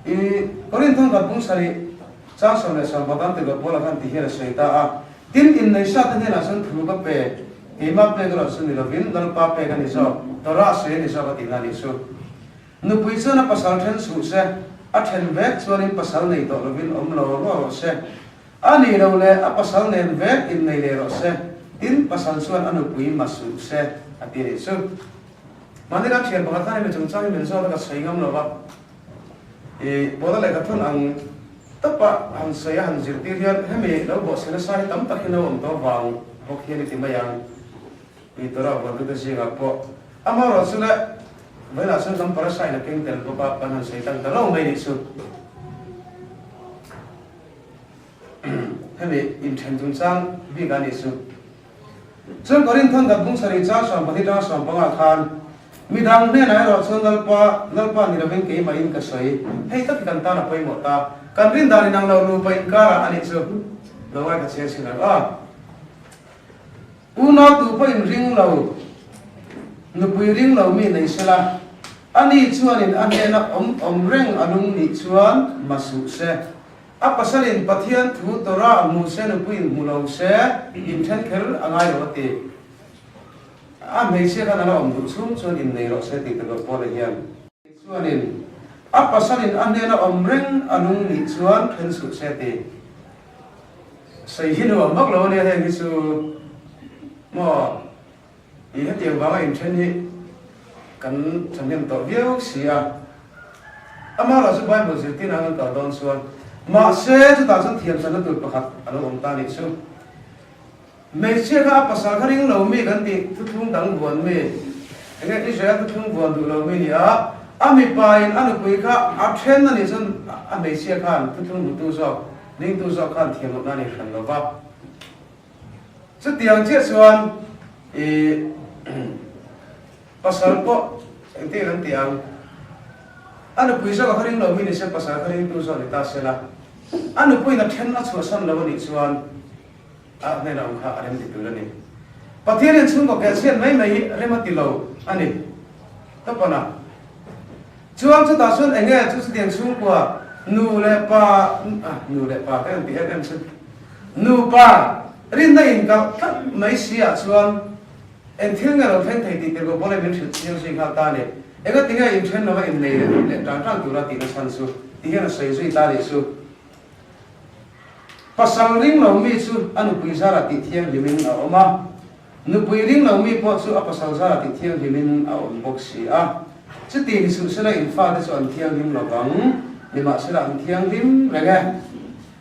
i Korinth thawngkhat bung sarih chang 17 an tirhloh pawlah khan ti hian a sawi ta a, Tin, inneihsa te hnenah chuan thu ka pe, keimah pek erawh chu ni lovin Lalpa pek a ni zawk, Torah sawi a ni zawk a tihna a nih chu. Nupui chuan a pasal then suh se, a then vek chuanin pasal nei tawh lovin awm lo ruah rawh se. A nih loh leh a pasal nen vek innei leh rawh se, tin pasal chuan a nupui ma suh se, a ti nih chu. Mahni kan thian pakhat khan hemi chungchang hi min zawt a ka sawi ngam lo va, i Paula lehkha thawn ang tawpa han sawi a han zirtir hian hemi lo bawhchhe nasa hi tam tak hi lo awm tawh vang bawk hian i ti mai ang. I Torah vuantute zingah pawh amaherawh chu le vawiinah chuan kan parasite a keng tel bawk a, kan han sawi tang ta lo mai nih chu. Hemi inthen chungchang bik a nih chu. Chuan Korinth thawn khat bung sarih chang 12 tanga 15 khan midang hnenah erawh chuan Lalpa, Lalpa ni lovin keimahin ka sawi. Hei tak hi kan tan a pawimawh ta. Kan rin dan inang lo nupa inkarah a nih chu. Lo ngai ka chhiar chhin ang a. Unau tu pawh in ring lo, nupui ring lo mi nei sela, ani chuanin a hnena awm awm reng a lung nih chuan ma suh se. A pasalin Pathian thu Torah hmu se nupuiin hmu lo se, inthen kher a ngai lo a ti. A hmeichhia khan a la awm duh chhung chuan innei rawh se tih ka Paula hian. Chuanin a pasalin a hnena awm reng a lung nih chuan then suh se ti. Sawi hi nuam vak lo a nia heng hi chu maw i hetiang vanga inthen hi kan thahnem tawh viau si a. Amaherawh chu Bible zirtirna an kal dawn chuan mahse chutah chuan thiamchanna tur pakhat a lo awm ta nih chu. Hmeichhia kha a pasal kha ring lo mi kan tih thuthlung dang vuan mi, enge Israel thuthlung vuan duh lo mi ni a, a mipa in a nupui kha a then a nih chuan a hmeichhia khan thuthlung hmutu zawk, ringtu zawk khan thiam lohna a nei hran lo va. Chutiang chiah chuan i pasal pawh engtin an ti ang, a nupui zawk a kha ring lo mi ni se pasal kha ringtu zawk ni ta se la, a nupuiin a then a chhuahsan lo a nih chuan, A hnenah awm kha a rem ti tur a ni. Pathianin chhungkaw kelchhiat mai mai hi rem a ti lo a ni. Tawpana chuan chutah chuan eng nge chu chutiang chhungkua nu leh pa nu leh pa ka rawn ti em em chu nupa rinna inkalh tlat mai si ah chuan eng thil nge lo thleng thei tih tirhkoh Paula min hrilh chiang zui nghal ta a ni. Engati nge inthen lova innei leh leh tan tan tura tihna chhan chu ti hian a sawi zui ta a nih chu. Pasal ring lo mi chu a nupui zarah tih thianghlimin a awm a, nupui ring lo mi pawh chu a pasal zarah tih thianghlimin a awm bawk si a. Chuti ni suh sela in fate chu an thianghlim lo vang, nimahsela an thianghlim reng e.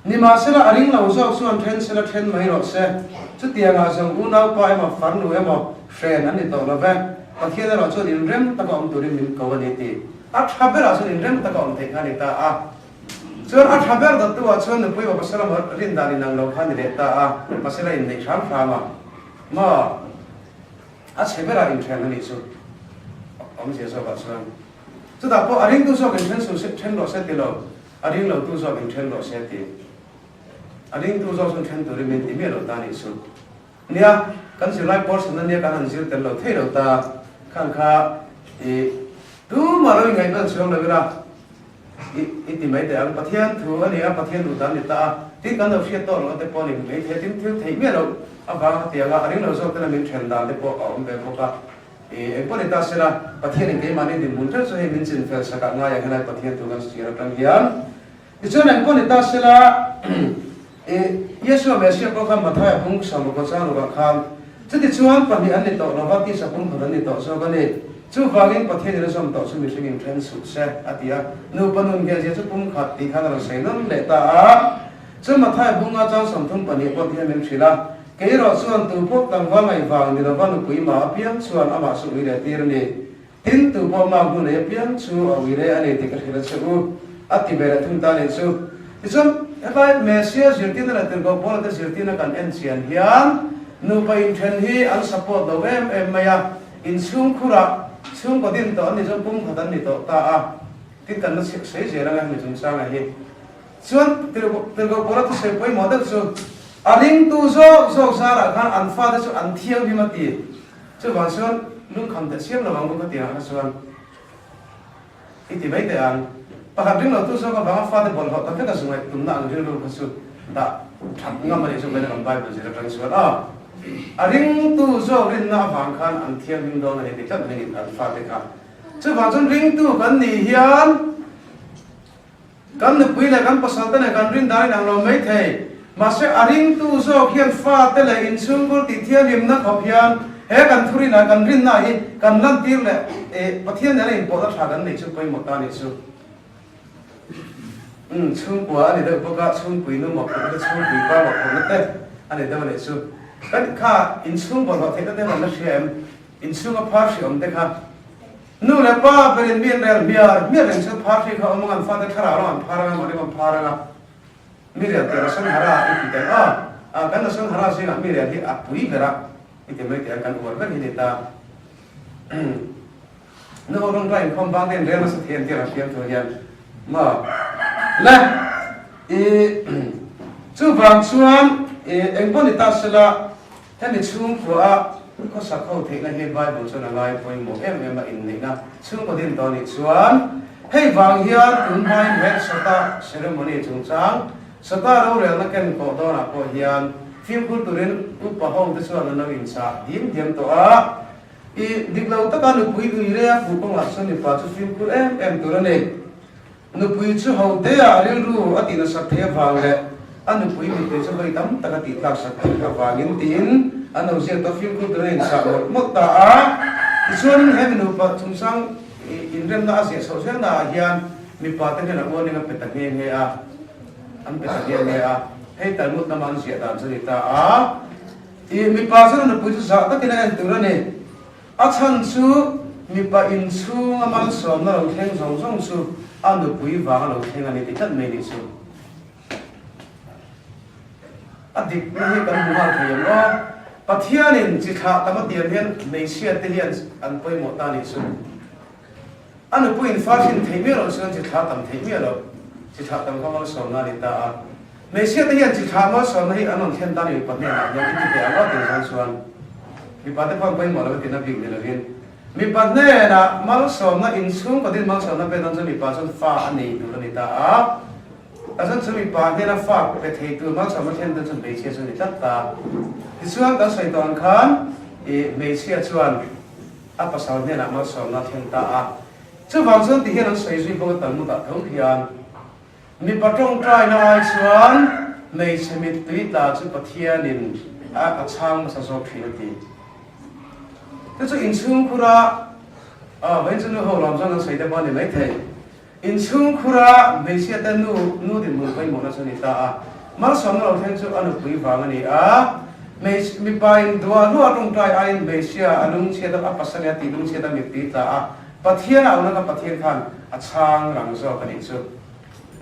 Nimahsela a ring lo zawk chuan then sela then mai rawh se. Chutiangah zawng unaupa emaw farnu emaw hren an ni tawh lo ve, Pathian erawh chuan inrem taka awm turin min ko a ni tih a tha berah chuan inrem taka awm theih kha a ni ta a. Chuan a tha ber dawttu ah chuan nupui va pasal emaw rin dan inang lo kha ni leh ta a, pasal a inneih hram hram a, maw a chhe berah inthen a nih chu awmzia zawk ah chuan chutah pawh a ringtu zawk inthen suh se then rawh se ti lo, a ring lo tu zawk inthen rawh se ti, a ringtu zawk chuan then turin min ti miah lo ta a nih chu. Nia, kan zirlai portion ania kan han zir tel lo thei lo ta, khan kha i tumah lo ingaihbel chuang lo ila. I i ti mai teh ang. Pathian thu a ni a, Pathian duh dan ni ta a, tin kan lo hriat tawh loh te pawh a ni mai thei a, tin thil theih miah loh avang hetiang a, a ring lo zawk tena min then dan te pawh a awm ve bawk a. I engpawh ni ta sela, Pathianin keimahni dinhmun ṭeuh chu hei min chin fel sak ah ngai ang helai Pathian thu kan sir aṭang hian. Tichuan engpawh ni ta sela, i Yeshua Messiah pawh khan Mathaia bung samruk a chang rukah khan, Chutichuan pahnih an ni tawh lova, tisa pumkhat an ni tawh zawk a ni. Chuvangin Pathianin a zawm tawh chu mihring in then suh se, a ti a. Nupa nun nghehzia chu pumkhat tih khan a rawn sawi nawn leh ta a. Chuan Mathaia bunga chang 32 pawh tihian min hrilh a, Kei erawh chuan tu pawh tlangval ngaih vang ni lova nupui mah apiang chuan amah chu ui leh tir a ni. Tin, tu pawh mak hnu nei apiang chu a ui reh a ni tih ka hrilh a che u, a ti ve leh thung ta nih chu. Tichuan, helai Messia zirtirna leh Tirhkoh Paula te zirtirna kan en chian hian nupa inthen hi an support lo em em mai a, inchhungkhurah chhungkaw din tawh an ni chuan pumkhat an ni tawh ta a, tin kan la sawi zel anga hemi chungchangah hi. Chuan, Tirhkoh Paula thusawi pawimawh deuh chu a ringtu zawk zawk zarah khan an fate chu an thianghlim a ti. Chuvang chuan lungkham teh siam lo ang u ka ti ang kha chuan i ti mai teh ang. Pakhat ring lo tu zawk avanga fate bawlhhlawh ta vek a zungaih tumna ang rilru kha chu dah that ngam a nih chu vawiin kan Bible zir atang chuan a a ringtu zawk rinna avang khan an thianghlim dawn a ni ti tlat mai a ni an fate kha. Chuvang chuan ringtu kan nih hian Kan nupui leh kan pasal te leh kan rin dan inang lo mai thei. Mahse, a ringtu zawk hian fate leh inchhungkur tih thianghlimna khawp hian he kan thurinah kan rinna hi kan lantir leh Pathian nena inpawhna tha kan neih chu pawimawh ta a nih chu. Umm, chhungkua a ni deuh bawk a, chhungpui nu mawhphurhna te, chhungpui pa mawhphurhna te a ni deuh a nih chu. Kan kha inchhung bawlhhlawh theihna te an la hria em? Inchhunga phar hriawm te kha. Nu leh pa berin mi an rel hmiar hmiar reng chuan phar hri kha awm ang, an fate thlarau lam an phar anga, mahni an phar anga, mi rel tih Lashon Hara i ti tel a, a kan Lashon Hara zingah mi rel hi a pui ber a i ti mai teh ang, kan uar ber hi ni ta. Nu ho rawn rai inkhawm bang te in rel nasa thei an ti a hriam thu hian maw le i chuvang chuan i engpawh ni ta sela Hemi chhungkua khawsak ho theihna hi Bible chuan a ngai pawimawh em em a, inneihna chhungkaw din tawh nih chuan hei vang hian tun hmain he Sata ceremony chungchang, Sata rorelna ken kawh dawnah pawh hian fimkhur turin upa ho te chuan an lo inchah diam diam tawh a. I dik lo taka nupui ui rea fuh kawngah chuan mipa chu fimkhur em em tur a ni. Nupui chu ho teah rilru a tih nasat theih avang leh a nupui mittui chu vawi tam tak a tih tlak sak theih avangin tiin an lo ziak tawh fimkhur tur a inchah mawlh mawlh ta a. Tichuanin he mi nupa chungchang inremna a ziah chhoh zelna ah hian mipa te hnenah warning a pe ta nghe nghe a, an pe ta nghe nghe a. Hei Talmud lama an ziah dan chu a ni ta a. I mipa chuan a nupui chu zah takin a en tur a ni. A chhan chu mipa inchhunga malsawmna lo thleng zawng zawng chu a nupui vanga lo thleng a ni ti tlat mai nih chu. A dikna hi kan hmu nghal thei ang aw. Pathianin chi thlah tam a tiam hian hmeichhia te hian an pawimawh ta nih chu. A nupuiin fa hrin theih miah loh chuan chi thlah tam theih miah loh, chi thlah tam kha malsawmna a ni ta a. Hmeichhia te hian chi thlah malsawmna hi an rawn thlen ta ni mipa hnenah hian i ti ve ang aw tih zawng chuan mipa te pawh an pawimawh lo tina bik ni lovin mipa hnenah malsawmna inchhungkaw din malsawmna pek dawn chuan mipa chuan fa a nei tur a ni ta a. A zan chu mipa hnena fa pe thei tur malsawmna thlen te chu hmeichhia chu a ni tlat ta. Tichuan kan sawi tawh ang khan ih hmeichhia chuan a pasal hnenah malsawmna a thlen ta a. Chuvang chuan ti hian an sawi zui bawk a Talmud ah tho hian mipa tawngtaina ai chuan hmeichhe mittui tla chu Pathianin a a chhang hmasa zawk thin a ti. Chu chu inchhungkhura ah vawiin chu nu ho lawm zawng an sawi te pawh a ni maithei. Inchhungkhura hmeichhia te nu nu dinhmun pawimawhna chu a ni ta a, malsawmna lo thleng chu a nupui vang a ni a. Hmeichhe mipa in duah luah tawngtai aiin hmeichhia a lungchhiat a, a pasal in a tih lungchhiat a mittui tla a, Pathian a auhna kha Pathian khan a chhang rang zawk a nih chu.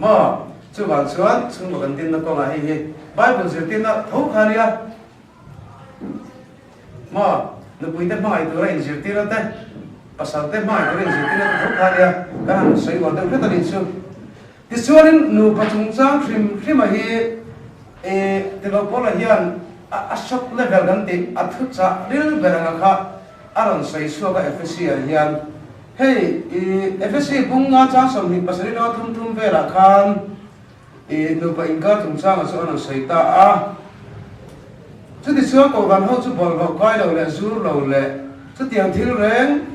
Maw? Chuvang chuan chhungkaw kan dinna kawngah hei hi Bible zirtirna tho kha a nia. Maw, nupuite hmangaih tura inzirtirna te, pasalte hmangaih tura inzirtirna te tho kha a nia, kan han sawi uar deuh hret a nih chu. Tichuanin nupa chungchang hrim hrima hi i tilo Paula hian a short level kan tih a thuchah ril ber anga kha a rawn sawi chhuak a Ephesi ah hian. Hei i Ephesi bung nga chang 27 atanga thum thum velah khan I nupa inkar chungchangah chu an rawn sawi ta a. Chutichuan Kohhran ho chu bawlhhlawh kai lo leh zur lo leh chutiang thil reng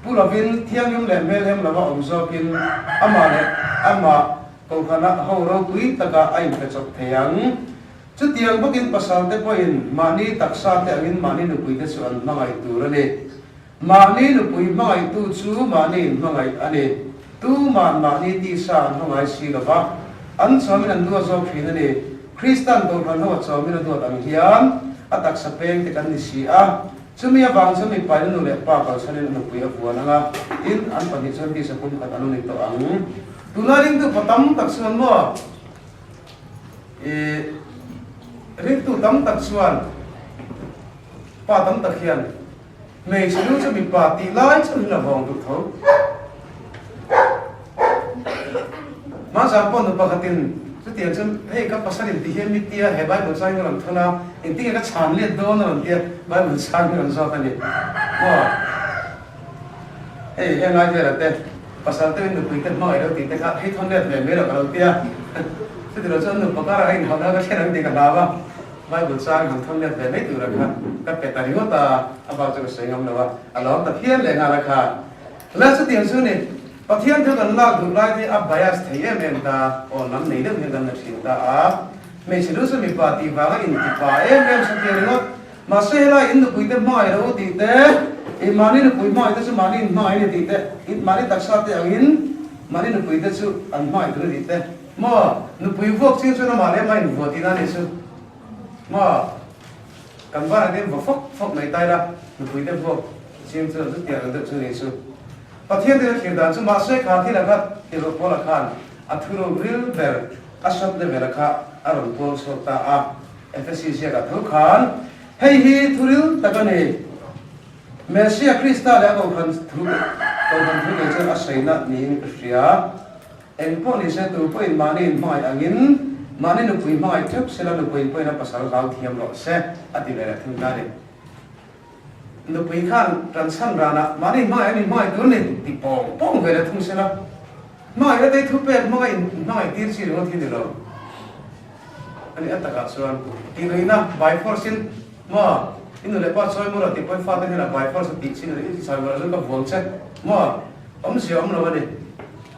pu lovin thianghlim leh hmelhem lova awm zawkin amah leh amah Kohhrana ho ropui takah a inpe chawp thei ang. Chutiang bawkin pasalte pawhin mahni taksa te angin mahni nupuite chu an hmangaih tur a ni. Mahni nupui hmangaihtu chu mahni inhmangaih a ni. Tuman mahni tisa an hmangai si lo va, an chawmin an duat zawk thin a ni. Kristan Kohhran ho a chawmin a duat ang hian a taksa peng te kan ni si a. Chumi avang chuan mipain a nu leh pa kalchhanin a nupui a vuan ang a, tin, an pahnih chuan tisa pum khat an lo ni tawh ang. Tunlai ringtu pa tam tak chuan maw? I ringtu tam tak chuan pa tam tak hian Hmeichhe nu chu mipa tih lai chauhin a vawng duh tho. Hmanzan pawh nu pakhatin chutiang chuan hei ka pasal in ti hian mi tia he Bible chang hi ka rawn thawn a, engtin nge ka chhan let dawn a rawn tia Bible chang hi rawn zawk a ni. Maw? Hei heng lai velah te pasal te nupui te hmangaih lo tih te kha hei thawn let ve mai loh ka lo tia. Chutilo chuan nupa karah a inhauhna ka thlen ang tih ka hlau a. Bible chang han thawn let ve mai tura kha ka pe ta ringawt a, a bak chu ka sawi ngam lo a, a lawm ta phian leh nghal a kha. La chutiang chu ni, Pathian thu kan lak duh lai te a bias thei em em ta, aw lam nei deuh hian kan la thin ta a, hmeichhe lu chu mipa tih vanga intipa em em satia ringawt, mahse helai in nupui te hmangaih lo tih te, in mahni nupui hmangaih te chu mahni in hmangaih a ni tih te, in mahni taksa te angin mahni nupui te chu an hmangaih tur a ni tih te. Maw, nupui vuak chiang chuan amah leh amah invuah tihna a nih chu. Maw, kan vanah te invuah fawk fawk mai ta ila, nupui te vuak chiang chuan chutiang ang deuh chu a nih chu. Pathian te thlir dan chu mahse kha thil ang kha tirh Paula khan a thuruk ril ber a shot level a kha a rawn puang chhuak ta a, Efesi ziakah tho khan hei hi thuril tak a ni. Messiah Krista leh a kohhran thu kohhran thu kei chuan a sawina niin ka hria. Eng pawh ni se, tu pawhin mahni inhmangaih angin mahni nupui hmangaih theuh sela nupui pawhin a pasal hlau thiam rawh se, a ti ve leh thung ta a ni. Nupui khan ṭan chhan ranah mahni inhmangaih an inhmangaih tur ni ti pawng pawng ve leh thung sela, hmangaihna te thupek hmanga inhmangaih tir chi ringawt hi ni lo a ni. A takah chuan tihluihna by force in maw i nu leh pa chawi maw rawh tih pawhin fate hnenah by force a tih chi ni lo, i ti chau rawh chuan ka vuang che maw awmzia awm lo a ni.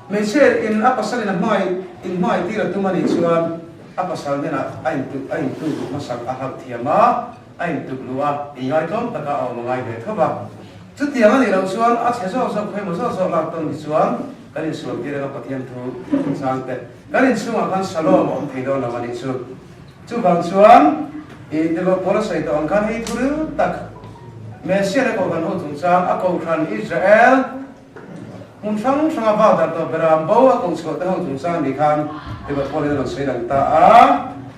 Hmeichhe in a pasal in a hmangaih in hmangaih tir a tum a nih chuan a pasal hnenah a intuk a intuk luh hmasak a hlauh thiam a, a intuk luh a, inngaihtlawm taka a awm a ngai ve tho va. Chutiang a nih loh chuan a chhe zawk zawk khawimaw zawk zawk lak tawn hi chuan kan insual tir anga Pathian thu chang te kan inchhungah khan Shalom a awm thei dawn lo a nih chu. Chuvang chuan i. I tirhkoh Paula sawi tawh ang khan hei thu ril tak Messiah leh Kohhran ho chungchang a Kohhran Israel hmun hrang hranga vau darh tawh beram bo a koh chhuah te ho chungchang nih khan tirhkoh Paul in a rawn sawi lang ta a.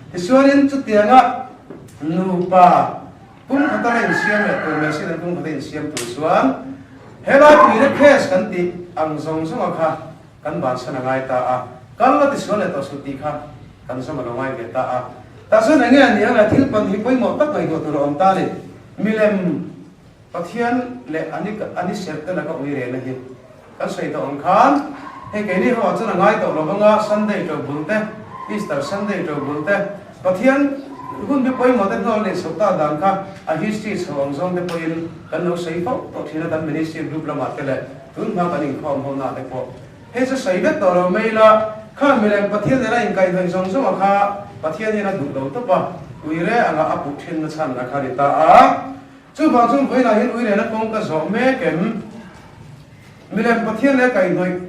Tichuanin chutianga nupa pumkhata la insiam leh tur Messiah nen pumkhata insiam tur chuan helai tuire case kan tih ang zawng zawnga kha Kan bansan a ngai ta a, kal la tisual leh tawh suh tih kha kan zawm a lo ngai ve ta a. Tah chuan enge a nia ngai thil pan hi pawimawh tak ngaihtuah tur a awm ta a ni. Milem Pathian leh a ni a ni serh te laka ui rehna hi kan sawi tawh ang khan hei keini ho ah chuan a ngai tawh lo vang a, Sunday to bul te, Easter Sunday to bul te, Pathian hun bi pawimawh te hnual leh chhoh ta dan kha a history chho ang zawng te pawhin kan lo sawi fo tawh thin a kan ministry group lamah te leh Tun hma kan inkhawm ho na te pawh hei chu sawi vek tawh lo mai ila, kha milem Pathian nena inkaihhnawih zawng zawng a kha Pathian hian a duh lo tawp a, uire anga a puh thin na chhan a kha ni ta a. Chuvang chuan vawiinah hian uirena kawng ka zawh mek em? Milem Pathian leh kaihhnawih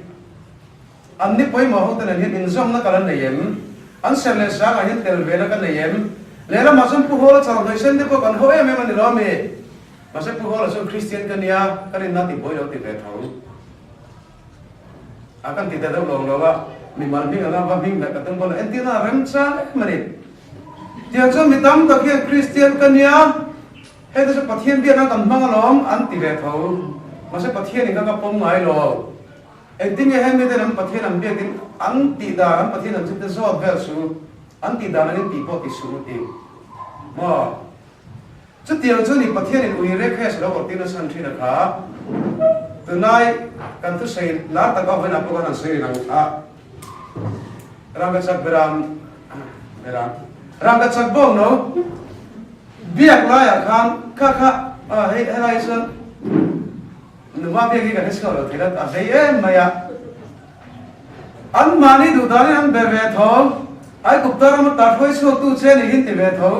an ni pawimawh ho te nen hian inzawmna ka la nei em? An ser leh sangah hian tel ve na ka nei em? Lehlamah chuan Pu Hawla char hnawih sen te pawh kan haw em em a ni lo ami? Mahse Pu Hawla chuan Kristian ka nia, ka rinna ti buai lo ti ve tho. A kan ti ta deuh lo lo a, mimal hming anga va hming leh ka tum pawh lo entirna a remchang em a ni. Tiang chuan mi tam tak hian Kristian ka nia, hei te chu Pathian biakna kan hmang alawm an ti ve tho. Mahse Pathian in kha ka pawm ngai lo. Engtin nge hemi ten an Pathian an biakin an tih dan an Pathian an chhungte zawt vel su, an tih dan angin tih pawh ti suh u ti maw? Chutiang chu ni Pathianin ui rek hian lo awrh tir nasa thin a kha. Tunlai kan thusawi lar tak avawin ah pawh khan an sawi reng ang a. Rangkachak beram beram rangkachak bawk no biak laiah khan kha kha a hei helai chuan numa biak hi kan hre chhuak lo thei la a vei em mai a. Anmahni duh danin an be ve tho. Aigupta rama tarhruai chhuaktu che ni hin ti ve tho.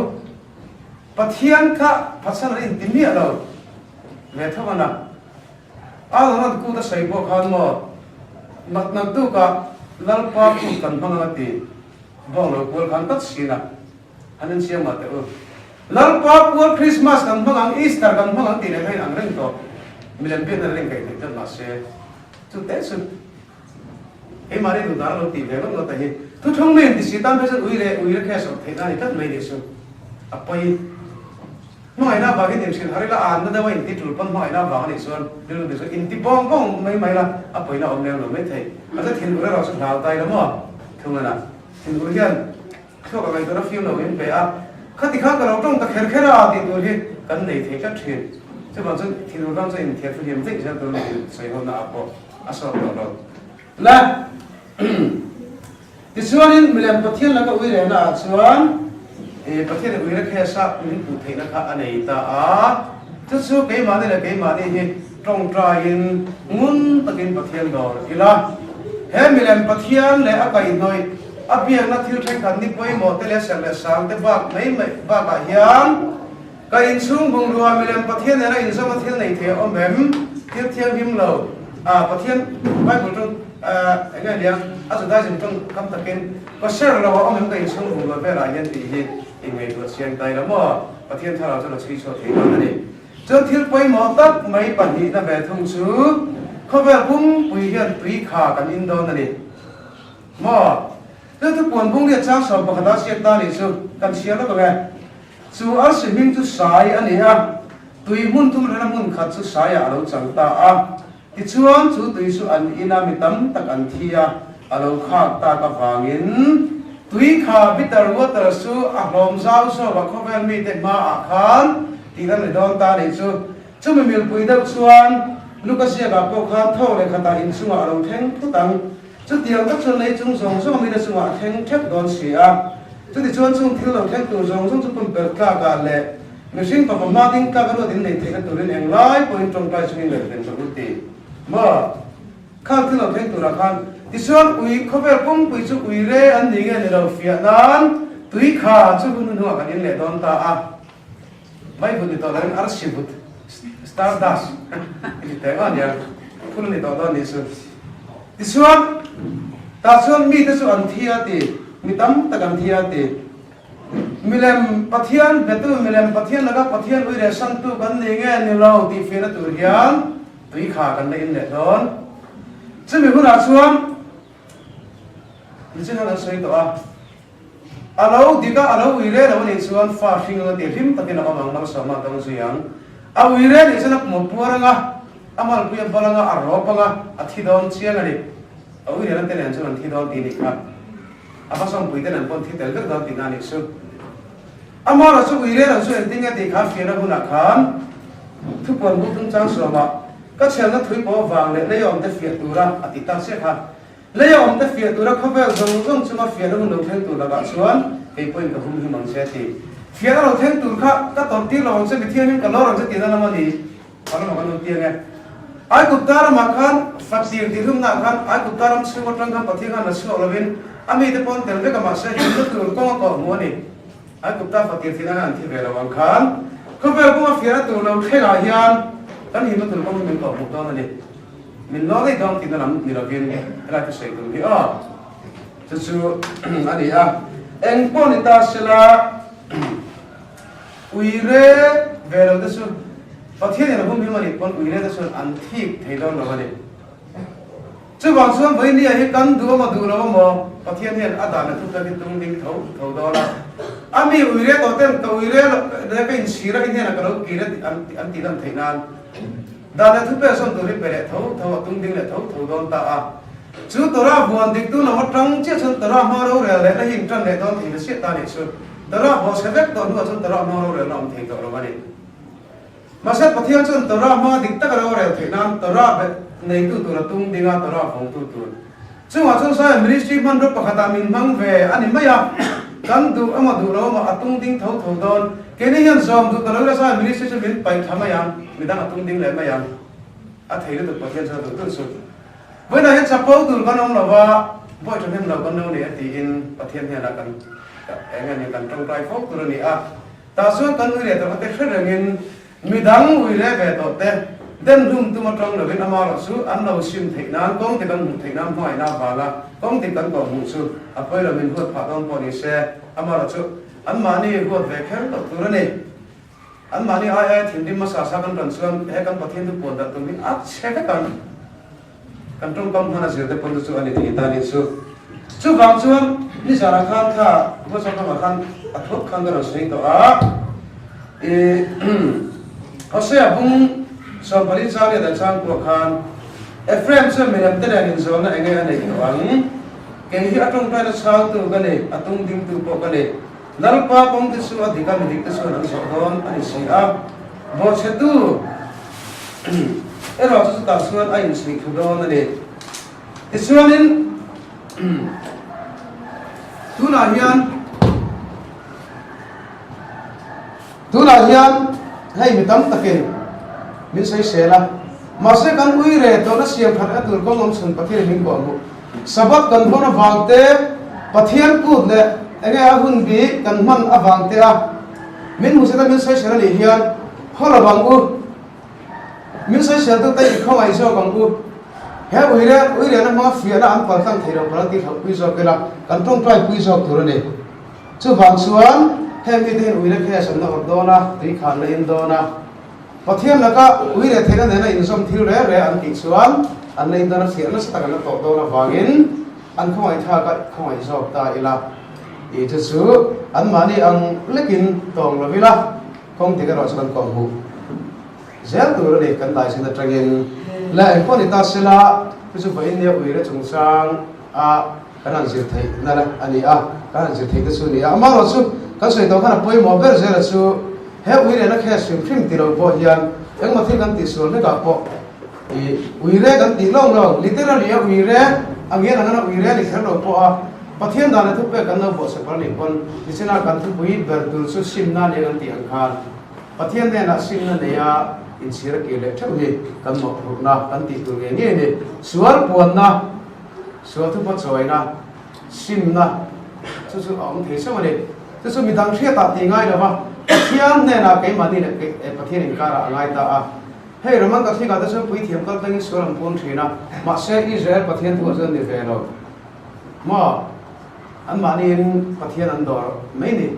Pathian kha phatsan an inti miah lo ve tho a na. Alan an kut a sawi pawh khan maw nak nak tukah Lalpa kut kan hmang ang a ti bawng lo kual khan tlat sin a, han en chiang mah teh u. Lalpa pual Christmas kan hmang ang, Easter kan hmang ang tih leh kha in ang reng tawh. Milem biakna an inkaih theih tlat mahse chu te chu Keimahni duh dan lo tih ve ngawt ngawt a hi. Thuthlung mi inti si tan phei chuan ui leh ui rekhe sawrh theih na ni tlat mai nih chu a pawi. Hmangaihna avangin inhrilh har ila anna deuha inti tul pawn hmangaihna avang anih chuan rilru dik chuan inti bawng bawng mai mai la a pawina a awm lem lo mai thei. Mahse thinur erawh chu hlau ta ila maw thung ana. Thinur hian thluak a ngaihtuahna fim lo min pe a, khati khan ka lo tawng ta kher kher a tih tur hi kan nei thei tlat thin. Chuvang chuan thinur ram chuan inthiar thu hliam daih zel tur a ni sawi ho na ah pawh. A sawt tawh lo. Le. Tichuanin milem Pathian laka ui rehna ah chuan Pathian ui re khesa min puh theihna kha a nei ta a. Chu chu keimahni leh keimahni hi tawngtaiin ngun takin Pathian dawr ila. He milem Pathian leh a kaihhnawih a biakna thil thenkhat ni pawimawh te leh serh leh sang te bak mai mai bakah hian Ka inchhung bungrua milem Pathian nena inzawma thil nei thei a awm em? Thil thianghlim lo. Ah, Pathian Bible tawng eng nge nia a Judaism tawng kam takin ka share lo a awm em ka inchhung bungrua velah hian tih hi inngaihtuah chiang ta ila maw? Pathian thlarau chuan a chhui chhuak thei dawn a ni. Chuan thil pawimawh tak mai pahnihna ve thung chu khawvel pumpui hian tui kha kan in dawn a ni maw? Chu thupuan bung riat chang 11 a ziak ta nih chu kan chhiar lawk ang e. Chu arsi hming chu Sai a ni a, tui hmun thum rena hmun khat chu Saiah a lo chang ta a. Tichuan, chu tui chu an ina mi tam tak an thi a, a lo khak tak avangin tui kha bitter water chu a hlawm zau zawk a khawvel mite hmaah khan tih a ni dawn ta a nih chu. Chumi milpui deuh chuan Luka ziakah pawh khan tho leh khatah inchungah a lo thleng phut ang. Chutiang tak chuan lei chung zawng zawng mite chungah a thleng thep dawn si a. Chutichuan chung thil lo thleng tur zawng zawng chu pumpelh tlakah leh mihring fapa hma ding tlak a ruat in nei theihna turin englai pawhin tawngtai chungin ngaihven rawh u ti maw? Khang thil lo thleng turah khan tichuan ui khawvel pumpui chu ui re an ni nge ni lo fiah nan tui kha chu hun hnuhnungah kan in leh dawn ta a. Vaivut ni tawh loin arsi vut, star dust, i ti teh ngawt aniang, phul ni tawh dawn nih chu. Tichuan, tah chuan mite chu an thi a ti, mi tam tak an thi a ti. Milem Pathian betu, milem Pathian laka Pathian ui leh santu kan ni nge ni lo tih fiahna tur hian tui kha kan la in leh dawn. Chumi hunah chuan nichin khan an sawi tawh a, a lo dik a, a lo ui reh lo a nih chuan fa hring anga tih hlim takin a awm ang, malsawmna a dawng zui ang. A ui reh nih chuan a pumah puar anga, a malpui a bal anga, a rawp anga, a thi dawn chiang a ni. A ui rehna te nen chuan an thi dawn tih a nih kha. A va sawmpui te nen pawh an thi tel vek dawn tihna a nih chu. Amaherawh chu ui rel ang chu engtin nge tih kha fiahna hunah khan thupuan bu tung chang sawmah ka chhelna thui pawh vang leh lei awmte fiah tura a tih tak chiah kha. Lei awmte fiah tura khawvel zawng zawng chunga fiahna hun lo thleng tur lakah chuan kei pawhin ka hum him ang che a ti. Fiahna lo thleng tur kha ka tawrh tir lo ang che, mithiangin ka lawr ang che tihna lam a ni. A ram ah kan lo tiang e. Aigupta ramah khan fatir tihhlumnaah khan Aigupta ram chhung atang khan Pathian khan la chhuak lovin a mite pawh an tel vek a mahse himna tur kawng a kawh hmuh a ni. Aigupta fatir thihna khan an thi ve lo ang khan khawvel kawng a fiahna tur lo thlengah hian kan himna tur kawng hi min kawh hmuh dawn a ni. Min law daih dawn tihna lam ni lovin helai thusawi tum hi aw. Chu chu a ni a. Eng pawh ni ta sela. Uire ve lo te chu Pathian in a hum him a nih pawn uire te chuan an thik thei dawn lo a ni. Chuvang chuan Vainia hi kan duh amaw duh lo amaw Pathian hian a dan a thup tak hi tung ding tho tho dawn a. A mi uire tawh ten ka uire lo leh ka inchhir a i hnenah ka lo kir a an tih lan theih nan dan a thupe sawn tur hi pe leh tho tho a tung ding leh tho tho dawn ta a. Chu Torah vuan dik tu lam atang chiah chuan Torah hma rorel leh na hi intan leh dawn thei ta chiah ta a nih chu. Torah bawhchhe vek tawh hnuah chuan Torah hma rorelna awm thei tawh lo a ni. Mahse Pathian chuan Torah hma dik taka rorel theih nan Torah bet neitu tur a tung ding a, Torah vawngtu tur. Chungah chuan Zion Ministry hmanraw pakhatah min hmang ve a ni mai a, kan duh emaw duh lo emaw a tung ding tho tho dawn. Keini hian zawm duh ta lo ila Zion Ministry chu min paih thla mai ang, midang a tung ding leh mai ang. A thei lutuk Pathian chuan a duh duh chu. Vawiinah hian chapo tur kan awm lo va, vawi thahnem lo kan lo nei a tiin Pathian hnenah kan eng eng kan tawngtai fo tur a ni a. Tah chuan kan ui leh tawh te hre rengin midang ui leh ve tawh te den hlum tum atang lovin amaherawh chu an lo sim theih nan kawng te kan hmuh theih nan hmangaihna avanga kawng dik kan tawh hmuh chu a pawi lo min huat phah dawn pawh ni se amaherawh chu anmahni huat ve kher loh tur a ni. Anmahni ai aia thinrim hmasa sa kan ran chuan he kan Pathian thu puan dah tum hi a chhe vek ang. Kan tawngkam hman a zir te pawn chu chu a ni thei ta ni chu. Chuvang chuan nizanah khan kha WhatsApp lamah khan a thuak khan ka rawn sawi tawh a, i Hosea bung 14 chang leh dan chang pawh khan Ephraim chuan milem te nen inzawlna enge a neih tawh ang? Kei hi a tawngtaina chhangtu ka ni, a tung dingtu pawh ka ni. Lalpa kawngte chu a dik a, midikte chuan an zawh dawn a ni si a. Bawhchhetu erawh chu chutah chuan a inchhuih thu dawn a ni. Tichuanin, tunah hian, tunah hian hei mi tam takin min sawisel a, mahse kan ui re tawhna siam khat a tur kawng awm chhun Pathianin min kuah hmuh. Sabbath kan hman avang te, Pathian kut leh enge a hun bi kan hman avang te a min hmuhsit a min sawisel a nih hian haw lo ang u. Min sawisel tu te i khawngaih zawk ang u. He uire uirehna hmanga fiahna an paltlang thei lo pawl an tih hlauhpui zawk ila kan tawngtai pui zawk tur a ni. Chuvang chuan heng mite hian uire case an la awrh dawn a, tui khan la in dawn a. Pathian laka ui leh theihna nena inzawm thil reh reh an tih chuan an la indan a fiah nasa tak an la tawh dawn avangin an khawngaih thlak a khawngaih zawk ta ila tih chu chu anmahni ang lekin tawng lo ila kawng dik erawh chu kan kawng hmuh zel tur a ni kan daizin atangin leh engpawh ni ta sela chu chu vawiin nia uire chungchang a kan han zir theih na la a ni a, kan han zir theih te chu a ni a, amaherawh chu kan sawi tawh khan a pawimawh ber zela chu he uire na khes hrim hrim ti lo pawh hian engmaw thil kan tihsual hlekah pawh ih uire kan tih lawng lawng literally a uire a ngian ang a uire a ni kher lo pawh a, Pathian dan a thupek kan lo buahsak palh nih pawn nichinah kan thupui ber tur chu simna nia kan tih ang khan Pathian hnenah simna neia inchhir a kir leh theuh hi kan mawhphurhna kan tih tur ngei ngei a ni. Sual puanna. Sual thupa chawina, simna chu chu a awm thei chauh a ni. Chu chu midang hriatah tih ngai lova Pathian hnenah keimahni leh Pathian inkarah a ngai ta a. Hei Roman Catholic ah te chuan puithiam kal tlangin sual an puang thin a, mahse Israel Pathian thuah chuan ni ve lo maw? Anmahniin Pathian an dawr mai ni.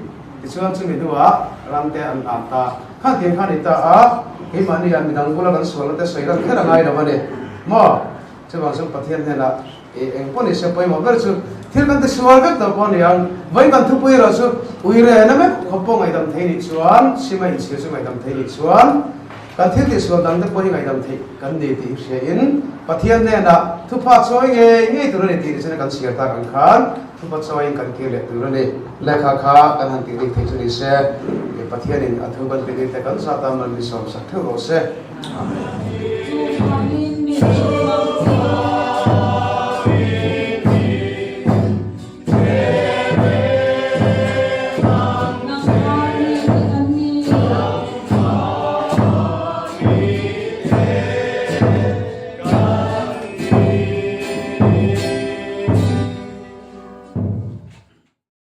Tichuan chumi hnuah ram te an hlan ta. Khan tiang kha a ni ta a, keimahni ah midang bula kan sualna te sawi lan kher a ngai lo a ni maw? Chuvang chuan Pathian hnenah i eng pawh ni se pawimawh ber chu thil kan ti sual vek tawh pawh a ni ang. Vawiin kan thupui erawh chu ui rehna meuh khawp pawh ngaihdam thei nih chuan, sima inchhir chu ngaihdam thei nih chuan kan thil tihsual dang te pawh hi ngaihdam theih kan ni tih hi hriain Pathian hnenah thupha chawi ngei ngei tur a ni tih nichina kan chhiar tak ang khan Thupa chawiin kan kir leh tur a ni. Lehkha kha kan han tih rik theih chu ni se, Pathianin a thu kan tih rik te kan zat a, man mi sawmsak theuh rawh se. Amen.
Chuvangin mi chu.